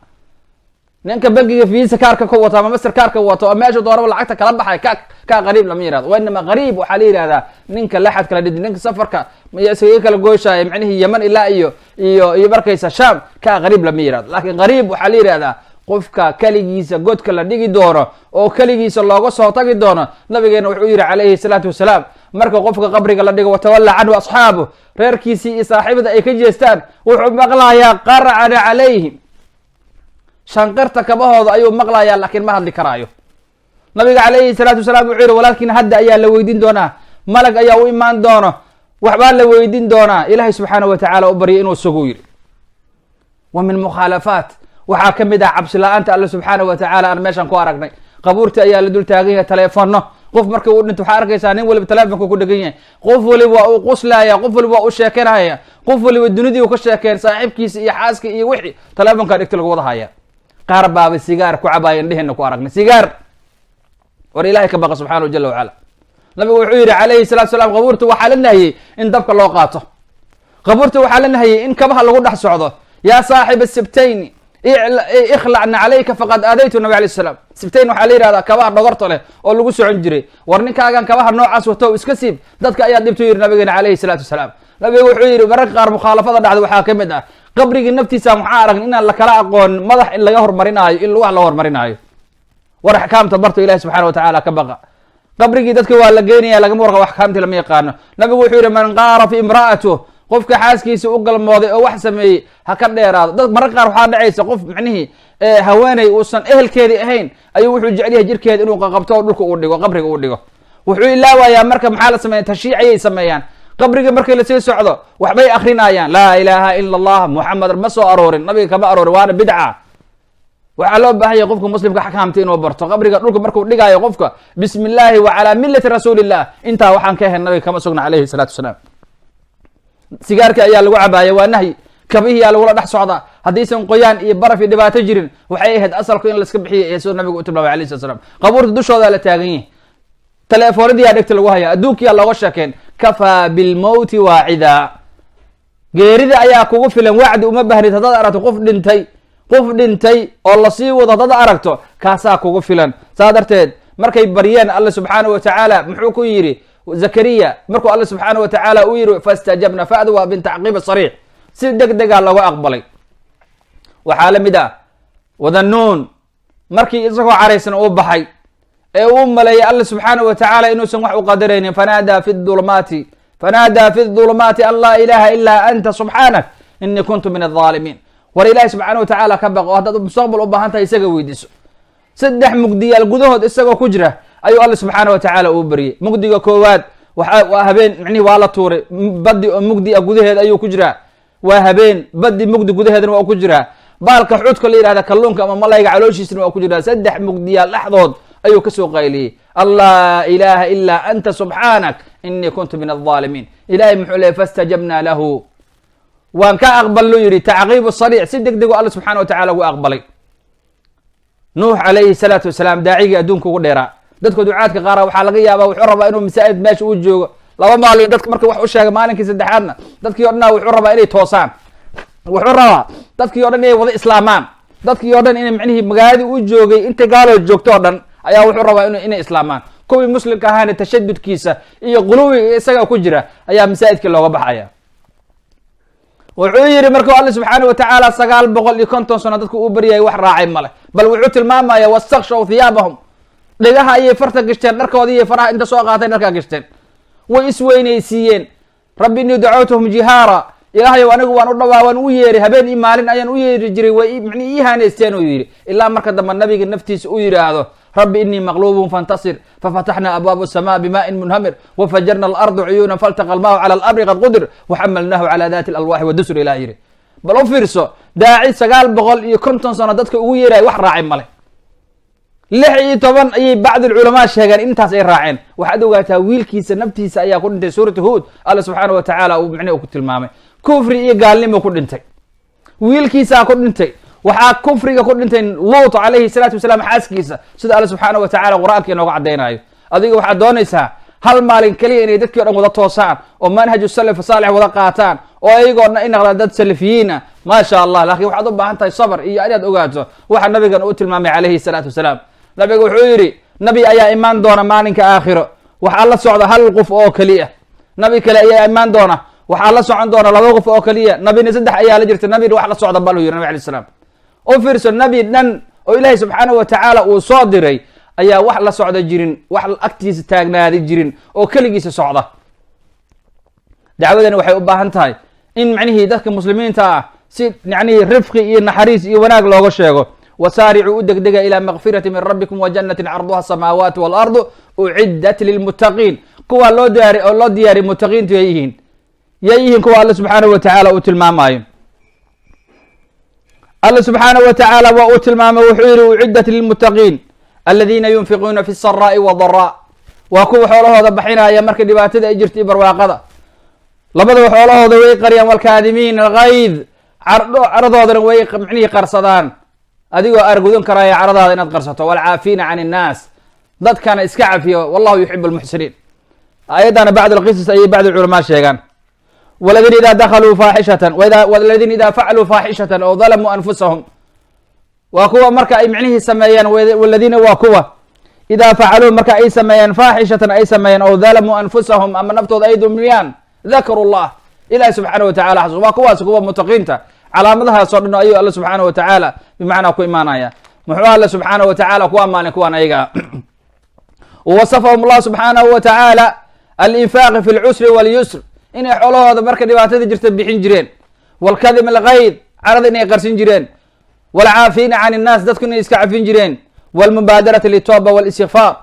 Ninka bankiga Visa kaarka ku wato ama Master kaarka wato oo meesha doonaba lacagta kala baxay, ka qariib lama yihahdo. Wa inama qariib waxaa la yihahdaa ninka laxad kala dhidi, ninka safarka iskaga kala gooshaaya, micnihii Yeman ilaa iyo markaysa Sham, kaa qariib lama yihahdo. Laakiin qariib waxaa la yihahdaa qofka keligiisa godka la dhigi doono oo keligiisa looga soo tagi doono. Nabigeena wuxuu yihi calayhi salaatu wasalaam: marka qofka qabriga la dhigo, watawalla canhu asxaabu, reerkiisii iyo saaxiibada ay ka jeestaan, wuxuu maqlayaa qarcana calayhim, shanqarta kabahooda ayuu maqlayaa, laakiin ma hadli karaayo. Nabiga calayhi salaatu wasalaam wuxuu yihi: walaalkiina hadda ayaa la weydiin doonaa, malag ayaa u imaan doono, waxbaa la weydiin doonaa. Ilahay subxaana wa tacaala u baryay inuu sugu yidhi. Wa min mukhaalafaat waxaa ka mid ah cabsi la-aanta Alle subxaana wa tacaala aan meeshan ku aragnay. Qabuurti ayaa la dul taagan yahay, taleefono. Qof marka uu dhinto waxaa arkaysaa nin waliba taleefonka ku dhegan yahay, qof waliba waa uu quslaya, qof waliba waa u sheekanaya, Qof waliba dunidii u ka sheekeen, saaxiibkiisa iyo xaaska iyo wixii telefonkaa dhigta lagu wada haya. Qaar baaba sigaar ku cabaaya, indheheena ku aragnay sigaar. War Ilahay ka baqa subxanahu jala wacala. Nabigu wuxuu yihi calayhi salatu salaam, qabuurta waxaa la nahiyey in dabka loo qaato, qabuurta waxaa la nahiyey in kabaha lagu dhex socdo. Yaa saaxiba sibtayni ikhlacna calayka faqad aadaytu nabi alayh salam. Sibtayn waxaa la yihahdaa kabaha dhogorta leh oo lagu socon jiray. War ninkaagan kabaha noocaas wato iska siib, dadka ayaa dhibtu yidhi nabigeena calayhi salaatu wasalaam. Nabigu wuxuu yidhi, mararka qaar mukhaalafada dhacda waxaa ka mid ah qabrigii naftiisa waxaan aragn inaan lakala aqoon madax in laga hormarinaayo, in lugaha laga hormarinaayo. War axkaamta barto, Ilahi subxana watacaala ka baqa. Qabrigii dadka waa la geynaya, lagama warqabo, axkaamtii lama yaqaano. Nabigu wuxuu yihi, man qaara fi imra'atuh, qofka xaaskiisa u galmooday oo wax sameeyey ha ka dheeraado. Dad mararka qaar waxaa dhacaysa qof macnihii haweeney uusan ehelkeedii ahayn ayuu wuxuu jecel yahay jirkeeda inuu qaqabto oo dhulka uu dhigo, qabriga uu dhigo. Wuxuu ilaawayaa marka maxaa la sameeya? Tashiic ayay sameeyaan. Qabrigii markii lasii socdo waxbay akrinayaan, laa ilaaha ila Allah Muxamed, ma soo aroorin, nabiga kama aroorin, waana bidca. Waxaa loo baahan yahay qofka muslimka axkaamta inuu barto. Qabriga dhulka markuu dhigaayo qofka, bismi illaahi wa calaa millati rasuulillah, intaa waxaan ka ahayn nabiga kama sugna calayhi salaatu wasalaam. Sigaarka ayaa lagu cabaaya, waa nahyi. Kabihiyaa lagula dhex socdaa. Haddaysan qoyaan iyo baraf iyo dhibaato jirin, waxay ahayd asalku in laiska bixiyo ee siduu nabigu u tilmaamay alayh slat slam. Qabuurta dushoodaa la taagan yahay, teleefoonadiyaa dhegta lagu haya, adduunkiyaa looga sheekeen. Kafaa bilmowti waacida, geerida ayaa kugu filan wacdi, uma bahnid. Haddaad aragto qof dhintay, qof dhintay oo lasii wado haddaad aragto, kaasaa kugu filan. Saa darteed markay baryeen Alla subxaanahu watacaala, muxuu ku yidhi Zakariya markuu Alla subxaana wa tacaala uu yihi fastajabna? Fadu waa bintacqiib sariix, si deg degaa looga aqbalay. Waxaa la mid ah Wadanuun, markii isagoo caraysan uu baxay ee uu maleeyay Alla subxaana wa tacaala inuusan wax u qadaraynin, fanaadaa fi dhulumaati an laa ilaha ilaa anta subxaanak inii kuntu min aldaalimiin. War Ilahi subxaana wa tacaala ka baq, oo haddaad mustaqbal u baahan tahay isaga weydiiso. 3 mugdiyaal gudahood isagoo ku jira ayuu Alla subxaana wa tacaala uu baryey. Mugdiga koowaad waa habeen, micnihi waa la tuuray badi oo mugdi ah gudaheed ayuu ku jiraa. Waa habeen, badi mugdi gudaheedna waa ku jiraa, baalka xuudka la yihahda kalluunka ama malayga calooshiisna waa ku jiraa. 3 mugdiyaal dhexdood ayuu kasoo qayliyey, an laa ilaha ilaa anta subxaanak inii kuntu min aldaalimiin. Ilahay muxuu leeyay? Fastajabna lahu, waan ka aqbalnu yidhi. Tacqiibu sariic, si deg dego Alla subxana wa tacala ugu aqbalay. Nuux calayhi salaatu wasalaam, daacigii adduunka ugu dheeraa. Dadka ducaadka qaara waxaa laga yaabaa wuxuu rabaa inuu masaajid meesha uu joogo 2 maalin dadka marka wax u sheega, maalinkii saddexaadna dadkii o dhanna wuxuu rabaa inay toosaan, wuxuu rabaa dadkii o dhan inay wada islaamaan, dadkii o dhan inay micnihii magaaladii u joogay inta gaaloo joogto o dhan ayaa wuxuu rabaa inay islaamaan. Kuwii muslimka ahaana tashadudkiisa iyo quluwiga isaga ku jira ayaa masaajidkii looga baxaya. Wuxuu yihi markuu Alla subxaana wa tacaala 950 sano dadku uu baryayay, wax raacay male. Bal wuxuu tilmaamaya wastakshaw thiyaabahum, dhigaha ayay farta gashteen, dharkoodii iyo faraha inta soo qaateen dharkaa gashteen, way isweynaysiiyeen. Rabbi inii dacawtuhum jihaara, Ilaahayow anigu waan u dhawaa, waan u yeeray, habeen iyo maalin ayaan u yeeri jiray, way mani ii haanaysteen, uu yidhi. Ilaa marka dambe nabiga naftiisa uu yidhaahdo, rabbi inii maqluubun fantasir, fafataxna abwaab الsama bima'in munhamir wafajarna alarda cuyuuna faltaqa almahu cala alamri qad qudir waxamalnahu cala dati alalwaaxi wadusur. Ilah yidhi, bal u fiirso, daaci 950 sano dadka ugu yeerayo, wax raacay male. 16 ayay bacd culamaa sheegeen intaas ay raaceen. Waxaad ogaataa wiilkiisa naftiisa ayaa ku dhintay. Suuratu Huud Alla subxaana wa tacaala uu micnihi ku tilmaamay kufri iyo gaalnimo ku dhintay, wiilkiisaa ku dhintay. Waxaa kufriga ku dhintay Luut calayhi salaatu wasalaam xaaskiisa, sida Alla subxaana wa tacala Qur-aanka inooga caddaynayo. Adiga waxaad doonaysaa hal maalin keliya inay dadkii o dhan wada toosaan oo manhaju salaf saalix wada qaataan oo ayagoo dhan ay naqdaan dad salafiyiin ah, maasha Allah. Laakiin waxaad u baahan tahay sabr iyo inaad ogaato waxa nabigan uu tilmaamay calayhi salaatu wasalaam. Nabiga wuxuu yidhi, nabi ayaa imaan doona maalinka aakhiro, waxaa la socda hal qof oo keliya. Nabi kale ayaa imaan doona, waxaa la socon doona laba qof oo keliya. Nabina saddex ayaa la jirta, nabina wax la socda bal yiri nabi alayh salaam. U fiirso, nabi dhan oo Ilaahay subxaanahu wa tacaala uu soo diray ayaa wax la socda jirin, wax agtiisa taagnaada jirin oo keligiisa socda. Dacwadani waxay u baahan tahay in macnihii dadka muslimiinta ah si yacnihi rifqi iyo naxariis iyo wanaag looga sheego. Wasaaricuu, u degdega, ilaa makfirati min rabbikum wa jannatin carduha asamaawaati waalardu uciddat lilmuttaqiin. Kuwaa loo diyaari oo loo diyaariy muttaqiintu yay yihiin? Yay yihiin kuwa Alla subxaanahu wa tacaala uu tilmaamaayo? Alla subxaanahu wa tacaala waa uu tilmaamay, wuxuu yihi uciddat lilmuttaqiin aladiina yunfiquuna fi saraai wadaraa. Waa kuwa xoolahooda baxinaya marka dhibaatada ay jirto iyo barwaaqada. Labadaba xoolahooda way qariyaan. Walkaadimiin algayd, caradoodana way micnihii qarsadaan. Adigoo argudan karaya caradaada inaad qarsato. Walcaafiina can innaas, dadkana iska cafiyo. Wallahu yuxibu lmuxsiniin. Ayaddana bacd alqisas ayay bacd culamaa sheegaan. Waladiina idaa dakaluu faaxishatan, waladiina idaa facaluu faaxishatan oo dalamuu anfusahum, waa kuwa marka ay micnihii sameeyaan. Waladiina waa kuwa idaa facaluu, marka ay sameeyaan, faaxishatan ay sameeyaan, oo dalamuu anfusahum, ama naftooda ay dulmiyaan, dakaru llah, ilahi subxaana wa tacala xasus. Waa kuwaas kuwa mutaqiinta. Calaamadahaasoo dhan ayuu Alla subxaana wa tacaala bimacnaa ku imaanaya. Muxuu Alla subxaana wa tacaala ku ammaanay kuwaan ayaga? Wasafahum Allah subxaanahu wa tacaala alinfaaqi fi lcusri walyusr, inay xoolahooda marka dhibaatada jirta bixin jireen. Walkadim algayd, carada inay qarsin jireen. Walcaafiina can innaas, dadku inay iska cafin jireen. Walmubaadarati litooba walistikfaar,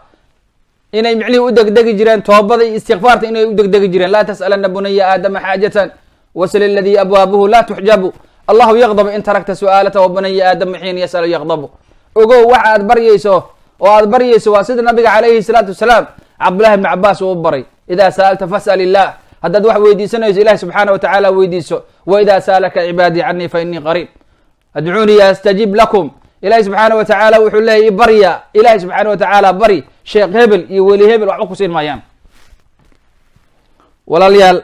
inay micnihii u degdegi jireen toobada iyo istikfaarta, inay u degdegi jireen. Laa tas'alana bunaya aadama xaajatan, wasl aladii abwaabuhu laa tuxjabu, Allahu yaqdabu in tarakta su'aalata, wa bunaya aadama xiina yas'alu yaqdabu. Ogow, waxa aad baryayso oo aad baryayso waa sida Nabiga calayhi salaatu wasalaam Cabdullahi bni Cabaas uu u baray: idaa sa'alta fas'al illah, haddaad wax weydiisanayso Ilahi subxaana wa tacaala weydiiso. Wa idaa sa'alaka cibaadii canii fa inii qariib, adcuunii astajib lakum. Ilahi subxaana wa tacaala wuxuu leeyay barya. Ilahi subxaana wa tacaala bari, sheekh hebel iyo weli hebel waxba kusiin maayaan. Walaalayaal,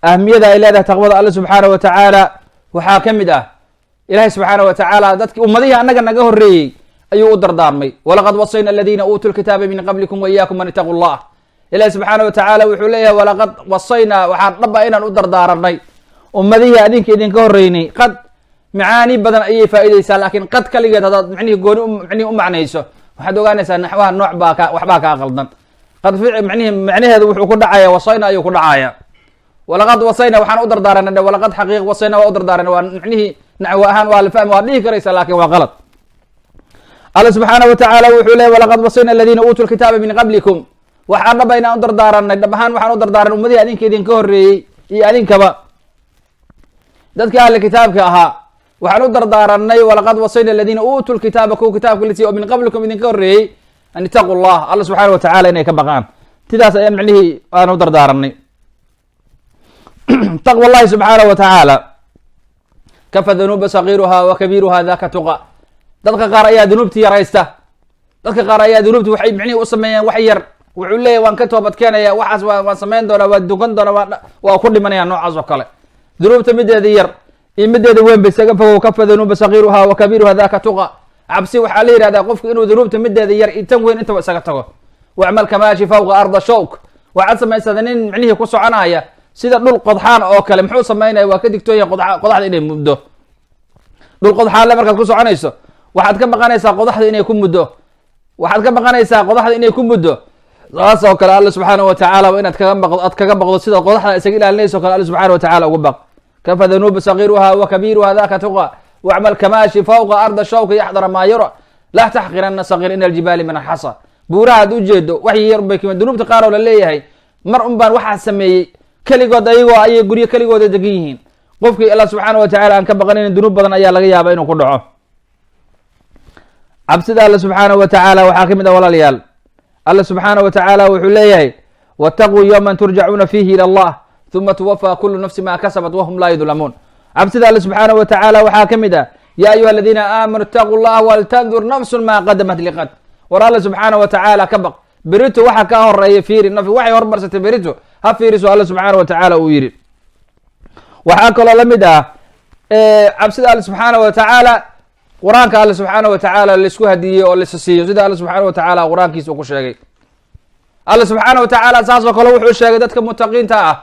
ahmiyada ay leedahay taqwada Alle subxaana wa tacaala waxaa ka mid ah, Ilahi subxaana wa tacaala dadki ummadihii annaga naga horreeyey ayuu u dardaarmay: walaqad wasayna aladiina uutuu lkitaaba min qablikum wa iyaakum an itaquu llah. Ilahi subxaana wa tacaala wuxuu leeyahay: walaqad wasaynaa, waxaan dhaba inaan u dardaaranay ummadihii adinka idinka horreynay. Qad macaani badan ayay faaideysaa, laakiin qad kaligeed haddaad micnihii gooni micnihii u macnayso, waxaad ogaanaysaa naxwaha nooc baa ka waxbaa kaa qaldan. Qad micnihi macnaheedu wuxuu ku dhacaya wasayna ayuu ku dhacaya. Walaqad wasayna, waxaan u dardaaranay. Walaqad xaqiiq wasayna, waa u dardaaranay. Waa micnihii naxwo ahaan waa la fahmi, waa dhihi karaysa, laakin waa qalad. Alla subxaana wa tacaala wuxuu leeyay: walaqad wasayna aladiina uutuu lkitaaba min qablikum, waxaan dhaba inaan u dardaaranay, dhab ahaan waxaan u dardaaranay ummadihii adinka idinka horreeyey iyo adinkaba, dadkii ahli kitaabka ahaa waxaan u dardaaranay. Walaqad wasayna aladiina uutuu lkitaaba, kuwa kitaabka la siiyey oo min qablikum idinka horreeyey, an itaquu llah, Alla subxaana wa tacala inay ka baqaan. Sidaas ayaa micnihii aan u dardaaranay. Taqwa llahi subxaana wa tacaala kafa dunuuba sagiiruha wa kabiiruha daka tuqa. Dadka qaar ayaa dunuubti yaraysta. Dadka qaar ayaa dunuubti waxay micnihii u sameeyaan wax yar. Wuxuu leeyahy waan ka toobad keenaya, waxaas waan samayn doonaa, waan dukan doonaa, waa ku dhimanaya. Noocaas oo kale dunuubta mideeda yar iyo mideeda weyn ba isaga fogow. Kafa dunuuba sagiiruha wa kabiiruha daka tuqa. Cabsi waxaa la yihahdaa qofku inuu dunuubta mideeda yar iyo tan weyn intaba isaga tago. Wacmal kamaashi fawqa arda shawk, waxaad samaysada nin micnihii ku soconaya sida dhul qodxaan oo kale. Muxuu samaynaya? Waa ka digtoonya qodaxda inay muddo. Dhul qodxaanle markaad ku soconayso, waxaad ka baqanaysaa qodaxda inay ku muddo, waxaad ka baqanaysaa qodaxda inay ku muddo. Saas oo kale Alla subxaana wa tacaala waa inaad kaga baqdo, aad kaga baqdo sida qodaxda isaga ilaalinayso kale Alla subxana wa tacala uga baq. Kafa dunuuba sagiiruha wa kabiiruha daka tuqa, wacmal kamaashi fawqa arda shawka yaxdara maa yura, laa taxqirana sagiir ina aljibaali min alxasa. Buuraha ad ujeedo wax yar bay kima. Dunuubta qaar oo la leeyahay mar un baan waxaa sameeyey, keligood ayagoo ayay guryo keligooda degan yihiin. Qofkii Allah subxaana wa tacala aan ka baqanayn, dunuub badan ayaa laga yaaba inuu ku dhaco. Cabsida Alla subxaana wa tacaala waxaa ka mid ah, walaalayaal, Alla subxaana wa tacaala wuxuu leeyahay: wattaquu yowman turjacuuna fiihi ila allah, uma tuwafaa kulu nafsi ma kasabat wahum laa yudlamuun. Cabsida Alla subxaana wa tacaala waxaa ka mid ah: ya ayuha aladiina aamanuu itaquu llaha waltandur nafsun ma qadamat liqad. War Alla subxaana wa tacaala ka baq, berito waxa kaa horeeya fiiri. Naf waxay hormarsatay berito ha fiiriso, Alla subxaana wa tacaala uu yidhi. Waxaa kaloo la mid ah cabsida Alla subxaana wa tacaala Qur-aanka Alla subxaana wa tacaala laisku hadiyey oo laisa siiyo, sida Alla subxaana wa tacaala Qur-aankiisa uu ku sheegay. Alla subxaana wa tacaala saas oo kale wuxuu sheegay dadka mutaqiinta ah: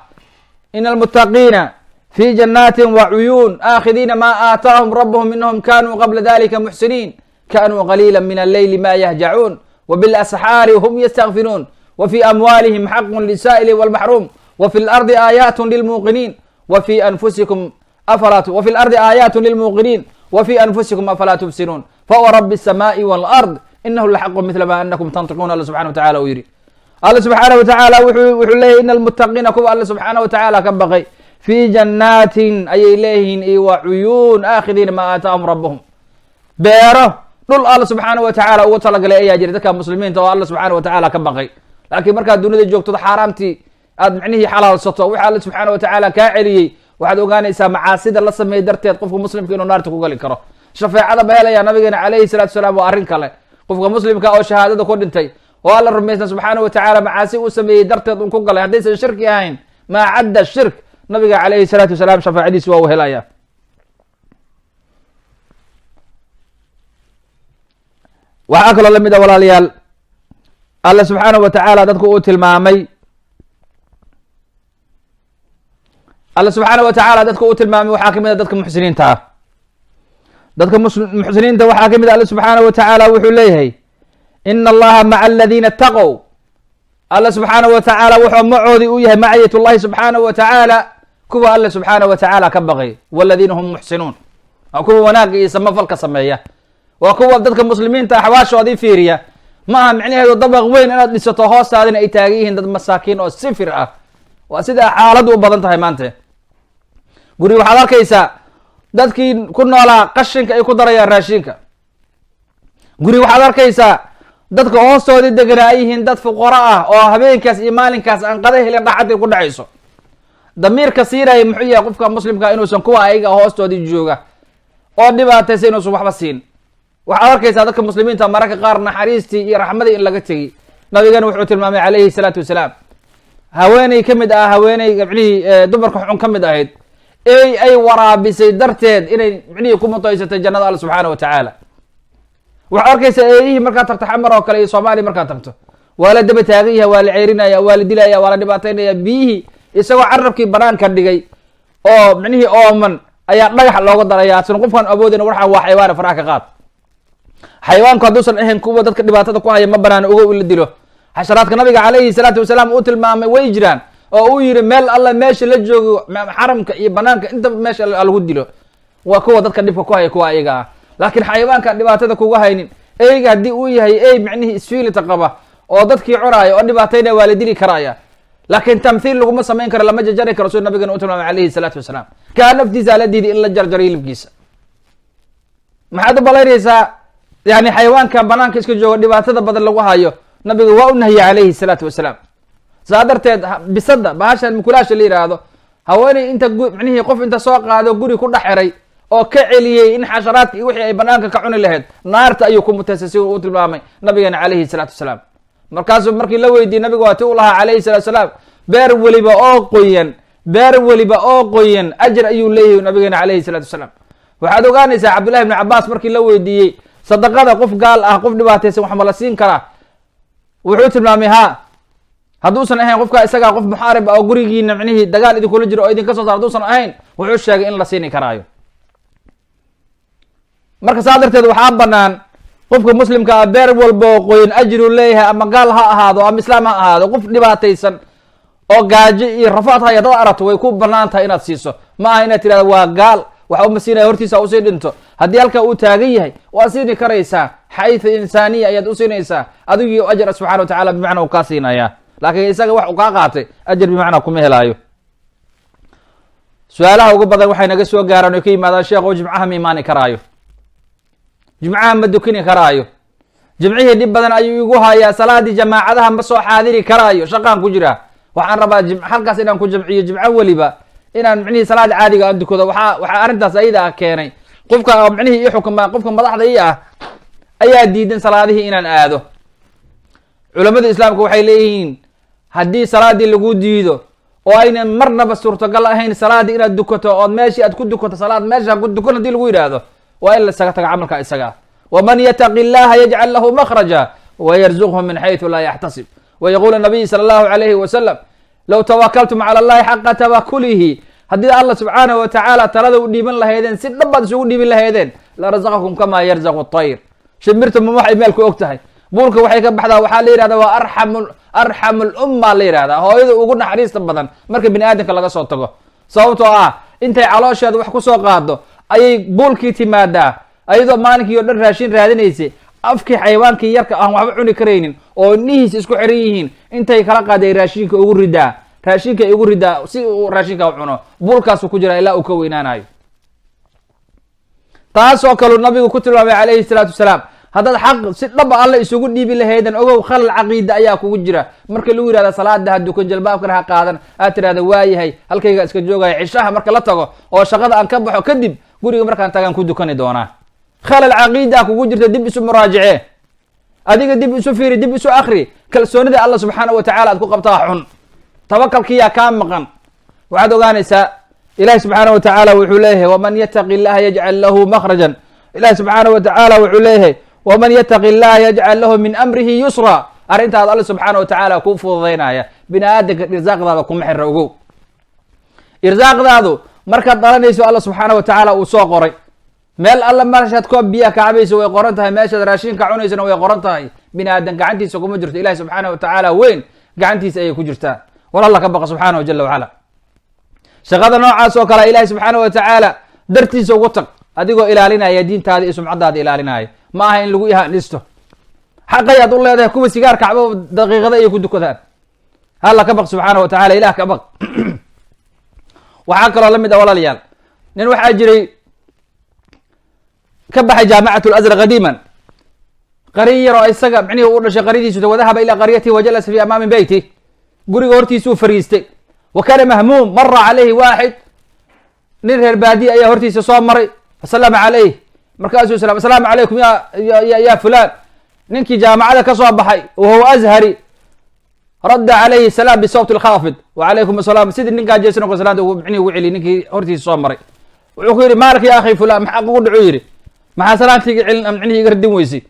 ina almuttaqiina fi janaatin wa cuyuun, aakhidiina ma aataahum rabuhum, inahum kanuu qabla dalika muxsiniin, kanuu qaliila min alleyli ma yahjacuun, wbilasxaari hum ystakfiruun, wa fi amwaalihim xaqu lisaa'ili walmaxruum, wa fi lardi aayaat lilmuuqiniin, wa fi anfusikum afalaa, wa fi lardi aayaat lilmuuqiniin, wa fi anfusikum afalaa tubsiruun, fawa rabi الsamaai wاlard inahu laxaqu mila ma anakum tantiquun. Alla subxana wa tacala uu yidhi, Alla subxaana wa tacaala wuxuu leeyahy: ina almuttaqiina, kuwa Alla subxaana wa tacaala ka baqay, fii jannaatin ayay leeyihiin iyo wa cuyuun, aakhidiina maa aataahum rabuhum. Beero, dhul Alla subxaana wa tacaala ugu talagalay ayaa jira dadka muslimiinta oo Alla subxaana wa tacaala ka baqay. Laakiin markaad dunida joogto, xaaraamtii Aad micnihii xalaalsato wixi Alla subxaana watacaala kaa celiyey. Waxaad ogaanaysaa macaasida la sameeyey darteed qofka muslimka inuu naarta ku gali karo. Shafeecada ma helaya nabigeena calayhi salatu wasalaam? Waa arrin kale. Qofka muslimka oo shahaadada ku dhintay oo Alla rumaysan subxaana watacaala, macaasi uu sameeyey darteed un ku galay, haddaysan shirki ahayn, maa cadda shirk, nabiga calayhi salaatu wasalaam shafaacadiisi waa uu helaya. Waxaa kaloo lamid a, walaalayaal, Alla subxaanahu wa tacaala dadku uu tilmaamay, Alla subxaana wa tacaala dadka uu tilmaamay waxaa kamid a dadka muxsiniinta ah. Dadka muxsiniinta waxaa kamid a, Alla subxaana wa tacaala wuxuu leeyahay: "Ina Allaha maca aladiina ataqow." Alla subxaana wa tacaala wuxuu macoodii u yahay, maciyat llahi subxaanahu wa tacaala, kuwa Alle subxaana wa tacaala ka baqay. "Waladiina hum muxsinuun" waa kuwa wanaagga iyo samafalka sameeya, waa kuwa dadka muslimiinta axwaashoodii fiiriya. Ma aha micnaheedu dabaq weyn inaad dhisato, hoostaadina ay taagan yihiin dad masaakiin oo sifir ah. Waa sidaa xaaladdu u badan tahay maanta. Guri waxaad arkaysaa dadkii ku noolaa qashinka ay ku darayaan raashinka. Guri waxaad arkaysaa dadka hoostoodii deganaa ay yihiin dad fuqaro ah oo habeenkaas iyo maalinkaas aan qada helin, dhaxadii ku dhacayso. Damiirka siinaya muxuu yahay qofka muslimka inuusan kuwa ayaga hoostoodii jooga oo dhibaataysa inuusan waxba siin? Waxaad arkaysaa dadka muslimiinta mararka qaar naxariistii iyo raxmadii in laga tegey. Nabigana wuxuu tilmaamay calayhi salaatu wasalaam haweeney ka mid ah haweeney micnihii dumarka xun ka mid ahayd, ey ay waraabisay darteed inay micnihii ku mutaysatay jannada Alla subxaana wa tacaala. Waxaad arkaysaa eeyihii markaad tagto Xamar oo kale iyo Soomaaliya markaad tagto, waa la daba taagan yahay, waa la ceerinaya, waa la dilaya, waa la dhibaataynaya. Biyihii isagoo carabkii banaanka dhigay oo micnihii ooman ayaa dhagax looga daraya. San qofkaan awoodin, waxaan waa xayawaana, faraha ka qaad. Xayawaanku hadduusan ahayn kuwa dadka dhibaatada ku haya, ma banaano ogow in la dilo. Xasharaadka nabiga calayhi salaatu wasalaam uu tilmaamay way jiraan, oo uu yihi meel Alla meesha la joogo, xaramka iyo banaanka inta meesha lagu dilo, waa kuwa dadka dhibka ku haya, kuwa ayaga ah. Laakiin xayawaanka dhibaatada kuga haynin, eyga haddii uu yahay ey micnihii isfiilita qaba oo dadkii cunaaya oo dhibaataynaya, waa la dili karaya, laakiin tamthiil laguma samayn karo, lama jarjari karo, siduu nabigana u tilmaamay calayhi salaatu wasalaam. Kaa naftiisa la diiday in la jarjaro hilibkiisa. Maxaad u balaynaysaa yani xayawaanka banaanka iska jooga dhibaatada badan lagu hayo? Nabiga waa u nahiyey calayhi salaatu wasalaam. Saa darteed bisada, bahashan mukulaasha la yidhaahdo, haweeney inta micnihii qof inta soo qaado guri ku dhex xiray oo ka celiyey in xasharaadka iyo wixii ay banaanka ka cuni lahayd, naarta ayuu ku mutaysay, si uu tilmaamay nabigeena calayhi salaatu wasalaam. Markaasuu markii la weydiiyey nabiga, waa ti u lahaa calayhi salatu wasalaam: "Beer weliba oo qoyan, beer weliba oo qoyan ajar ayuu leeyahay," nabigeena calayhi salaatu wasalaam. Waxaad ogaanaysaa Cabdullahi ibni Cabaas markii la weydiiyey sadaqada qof gaal ah, qof dhibaataysan wax ma la siin karaa, wuxuu tilmaamay ha, hadduusan ahayn qofka isagaa qof muxaarib ah oo gurigiina micnihii dagaal idinkula jiro oo idinka soo saar, hadduusan ahayn, wuxuu sheegay in la siini karaayo. Marka saa darteed waxaa banaan qofka muslimka ah beer walba oo qoyan ajiruu leeyahay, ama gaal ha ahaado ama islaam ha ahaado. Qof dhibaataysan oo gaajo iyo rafaad haya dad aragto, way ku banaan tahay inaad siiso. Ma aha inaad tirahdo waa gaal, waxa uma siinaya, hortiisa usii dhinto. Haddii halkaa uu taagan yahay, waad siini karaysaa, xayثu insaaniya ayaad usiinaysaa, adigii ajar subxana wa tacala bimacnaa uu kaa siinaya, laakiin isaga wax uu kaa qaatay ajar bimacnaa kuma helaayo. Su-aalaha ugu badan waxay naga soo gaaraan oy ka yimaadaan: "Sheekh, jimcaha ma imaani karaayo? Jimcaha ma dukini karaayo? Jimcihii dhib badan ayuu igu hayaa, salaadii jamaacadaha ma soo xaadiri karaayo, shaqaan ku jiraa. Waxaan rabaa halkaas inaan ku jamciyo, jimco weliba inaan micnihii salaad caadiga aan dukado." Waxaa arrintaas ayada ah keenay qofka micnihii ii xukuma, qofka madaxda ii ah ayaa diidan salaadihii inaan aado. Culamada islaamka waxay leeyihiin, haddii salaadii lagu diido oo aynan marnaba suurtagal ahayn salaadii inaad dukato, ood meeshii aad ku dukato salaad meesha ku dukan hadii lagu yidhaahdo, waa in la isaga taga camalka isaga. "Waman yataqi llaha yajcal lahu makhraja wayarzuqhu min xayثu laa yaxtasib." Wayaqul nabiy sala allahu alayhi wasalam: "Low tawakaltum cala allahi xaqa tawakulihi," haddii Alla subxaanahu watacaala talada u dhiiban lahaydeen, si dhab baad isugu dhiibin lahaydeen, "la razaqakum kama yarzaqu tayr." Shimbirtu ma waxay meel ku og tahay? Buulka waxay ka baxdaa, waxaa la yihahda waa arxamu lumma la yihahda, hooyada ugu naxariista badan marka bini aadamka laga soo tago, sababtoo ah intay caloosheeda wax kusoo qaado ayay buulkii timaadaa, ayadoo maalinkii o dhan raashin raadinaysay. Afkii xayawaankii yarka aan waxba cuni karaynin oo indhihiisa isku xiran yihiin intay kala qaaday raashinka ugu ridaa, raashinka ugu ridaa si uu raashinka u cuno. Buulkaasu ku jira ilaa uu ka weynaanayo. Taasoo kaleu nabigu ku tilmaamay calayhi salaatu wasalaam. Haddaad xaq si dhaba alle isugu dhiibi lahaydan, ogow khalal caqiida ayaa kugu jira. Marka lagu yihahda salaada ha dukan, jalbaabkana ha qaadan, aad tirahda waayahay, halkayga iska joogaya, cishaha marka la tago oo shaqada aan ka baxo kadib, guriga markaan tagaan ku dukani doonaa. Khalal caqiida kugu jirta, dib isu muraajacee, adiga dib isu fiiri, dib isu akri. Kalsoonida Alla subxaana wa tacala aad ku qabtaa xun, tawakalkiyaa kaa maqan. Waxaad ogaanaysaa Ilahi subxaana wa tacaala wuxuu leeyahay: "Waman yataqi illaha yajcal lahu makhrajan." Ilahi subxaana wa tacaala wuxuu leeyahay: "Waman yataqi illaha yajcal lahu min amrihi yusra." Arrintaad Alle subxaana wa tacaala kuu fududaynaya. Bini aadamka irsaaqdaada kuma xira. Ogow, irsaaqdaadu markaad dhalanayso Alla subxaana wa tacaala uu soo qoray. Meel alla meeshaad koob biyaha ka cabayso way qoran tahay, meeshaad raashinka cunaysona way qoran tahay. Bini aadan gacantiisa kuma jirto, Ilahi subxaana wa tacaala weyn gacantiisa ayay ku jirtaa. War Alla ka baqa subxaanahu jala wacala. Shaqada noocaas oo kale Ilahi subxaana wa tacaala dartiisa ugu tag, adigoo ilaalinaya diintaada iyo sumcadaada ilaalinaya. Ma aha in lagu ihaanisto xaqayaad u leedahay. Kuwa sigaarka cabo daqiiqada ayay ku dukadaan. Alla ka baq subxaana wa tacala, Ilah ka baq. Waxaa kaloo la mid ah, walaalayaal, nin waxaa jiray ka baxay Jaamicat Lazhar qadiiman, qari yar oo isaga micnihii u dhashay qaridiisu. Wadahaba ilaa qaryatihi wajalasa fi amaami beyti, guriga hortiisuu fariistay. Wa kaana mahmuum. Mara calayhi waaxid, nin reer baadiye ayaa hortiisa soo maray. Fasalama calayh, markaasuu salam: "Asalaamu calaykum ya fulan." Ninkii jaamacada ka soo baxay, wahuwa azhari, radda calayhi salaam bisawt lkhaafid: "Wacalaykum asalaam." Sidii ninkaa jeesano salaanta micnihi ugu celiy. Ninkii hortiisa soo maray wuxuu ku yidhi: "Maalak ya akhi fulan? Maxaa kugu dhacu?" Yidhi: "Maxaa salaantiiga celin, micnihii iga radin weysay?"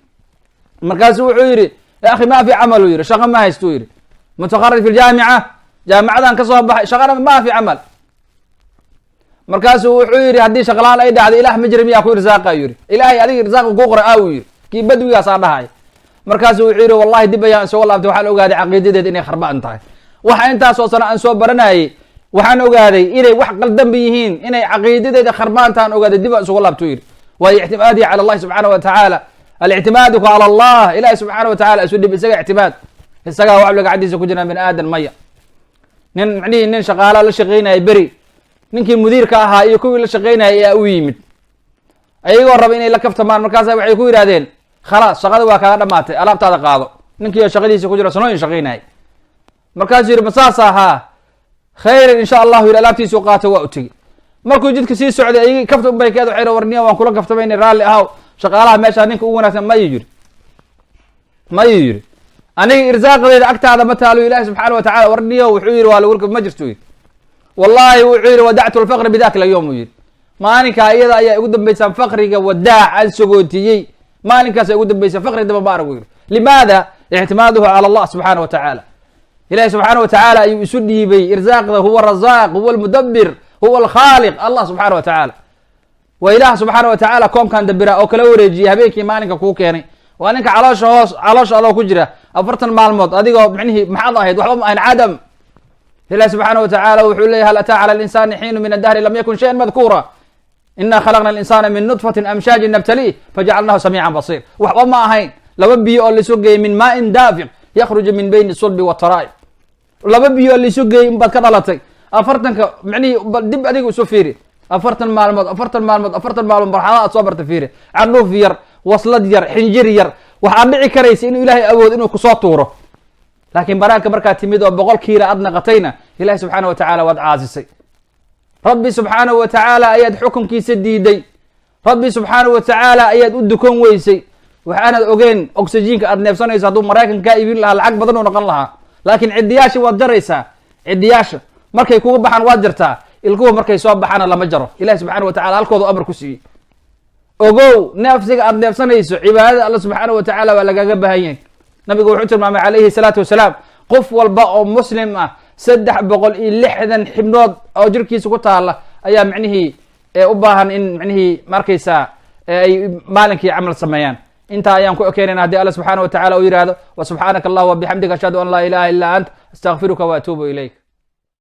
Markaasu wuxuu yidhi: "Ya akhi, ma fi camal," uu yidhi, "shaqo ma haystuu." Yidhi: "Mutaqarij fi ljaamica, jaamicadan ka soo baxay, shaqana ma fi camal." Markaasuu wuxuu yidhi: "Haddii shaqlaan ay dhacdo, Ilah ma jira miyaa ku irsaaqa?" Yidhi: "Ilahay adiga irsaaqa kuu qoray a," uu yidhi. Kii badwigaasaa dhahay. Markaasuu wuxuu yidhi: "Wallahi dib ayaan isugu laabtay, waxaan ogaaday caqiidadeed inay kharbaan tahay. Waxa intaasoo sano aan soo baranayay, waxaan ogaaday inay wax qaldanba yihiin, inay caqiidadeeda kharbaan tahan ogaaday. Dib aan isugu laabto," yidhi. Waayo, ictimaadii cala Allahi subxaana wa tacaala, alictimaadu cala Allah, Ilahi subxaana wa tacala isu dhib, isaga ictimaad, isagaa waxba gacantiisa ku jiraan, bini aadan maya. Nin micnihii nin shaqaala la shaqeynaya beri, ninkii mudiirka ahaa iyo kuwii la shaqeynayay ayaa u yimid, ayagoo raba inay la kaftamaan. Markaasa waxay ku yidhahdeen: "Khalaas, shaqada waa kaaga dhamaatay, alaabtaada qaado." Ninkii shaqadiisa ku jira, sanooyin shaqeynayay. Markaasuu yidhi: "Masaas ahaa? Khayran insha allahu." Yidhi, alaabtiisuu qaato, waa u tegi. Markuu jidka sii socday, ayagii kafta unbay keed, waxay warniya: "Waan kula kaftamayna, raalli ahaw, shaqaalaha meeshaa ninka ugu wanaagsan." Mayu yidhi, mayuu yidhi, "Aniga irsaaqdeeda agtaada ma taalo, Ilahi subxaana wa tacala." "Warniyo," wuxuu yidhi, "waa lagu ma jirto," yidhi. "Wallahi," wuxuu yidhi, "wadactu lfaqra bidaka alyawm," uu yidhi. "Maalinkaa iyada ayaa igu dambaysaan faqriga wadaac aan sagootiyey, maalinkaas ugu dambaysa, faqri damba ma arag," u yidhi. Limaada? Ictimaaduhu cala Allah subxaana wa tacaala. Ilahi subxaana wa tacaala ayuu isu dhiibay irsaaqda. Huwa razaaq, huwa almudabir, huwa alkhaaliq, Allah subxaana wa tacaala. Waa Ilaah subxaana wa tacaala koonkan dabira oo kala wareejiyay habeenkii maalinka kuu keenay. Waa ninka caloosha hoos, caloosha adoo ku jira 40 maalmood, adigoo micnihii maxaad ahayd? Waxba ma ahayn, cadam. Ilahi subxaana wa tacaala wuxuu leyahy: "Hal ataa cala alinsani xiinu min addahri lam yakun shayan madkuura, ina khalaqna alinsana min nudfatin amshaajin nabtaliih fajacalnahu samiican basiir." Waxba ma ahayn, laba biyo oo laisu geeyey, min maain daafiq yakhruju min bayni sulbi wataraa'ib, laba biyo oo laisu geeyey unbaad ka dhalatay. 40-ka micnihii dib adiga isu fiiri, 40 maalmood, 40 maalmood, 40 maalmood, marxalada aad soo barta fiiri. Candhuuf yar, waslad yar, xinjir yar, waxaad dhici karaysa inuu Ilaahay awood inuu kusoo tuuro. Laakiin banaanka markaad timid oo 100 kiila aad naqatayna, Ilahi subxaana wa tacaala waad caasisay. Rabbi subxaanahu wa tacaala ayaad xukunkiisa diiday. Rabbi subxaanahu wa tacaala ayaad u dukan weysay. Waxaanaad ogeen oxygenka aad neefsanayso hadduu Maraykan kaa iibin lahaa, lacag badan uu noqon lahaa. Laakiin cidiyaasha waad jaraysaa. Cidiyaasha markay kuga baxaan waad jartaa, ilkuhu markay soo baxaana lama jaro. Ilahi subxana wa tacala halkoodu amar ku siiyey. Ogow, neefsiga aad neefsanayso cibaadada Alla subxaana wa tacaala waa lagaga baahan yahay. Nabigu wuxuu tilmaamay calayhi salaatu wasalaam, qof walba oo muslim ah 360 xibnood oo jirkiisa ku taala ayaa micnihii u baahan in micnihii markaysaa ay maalinkii camal sameeyaan. Intaa ayaan ku ekeynayna haddii Alla subxaana wa tacala uu yihahdo. Wa subxaanaka allah wa bixamdika, ashhadu an laa ilaha illa ant, astaqfiruka wa atuubu ilayk.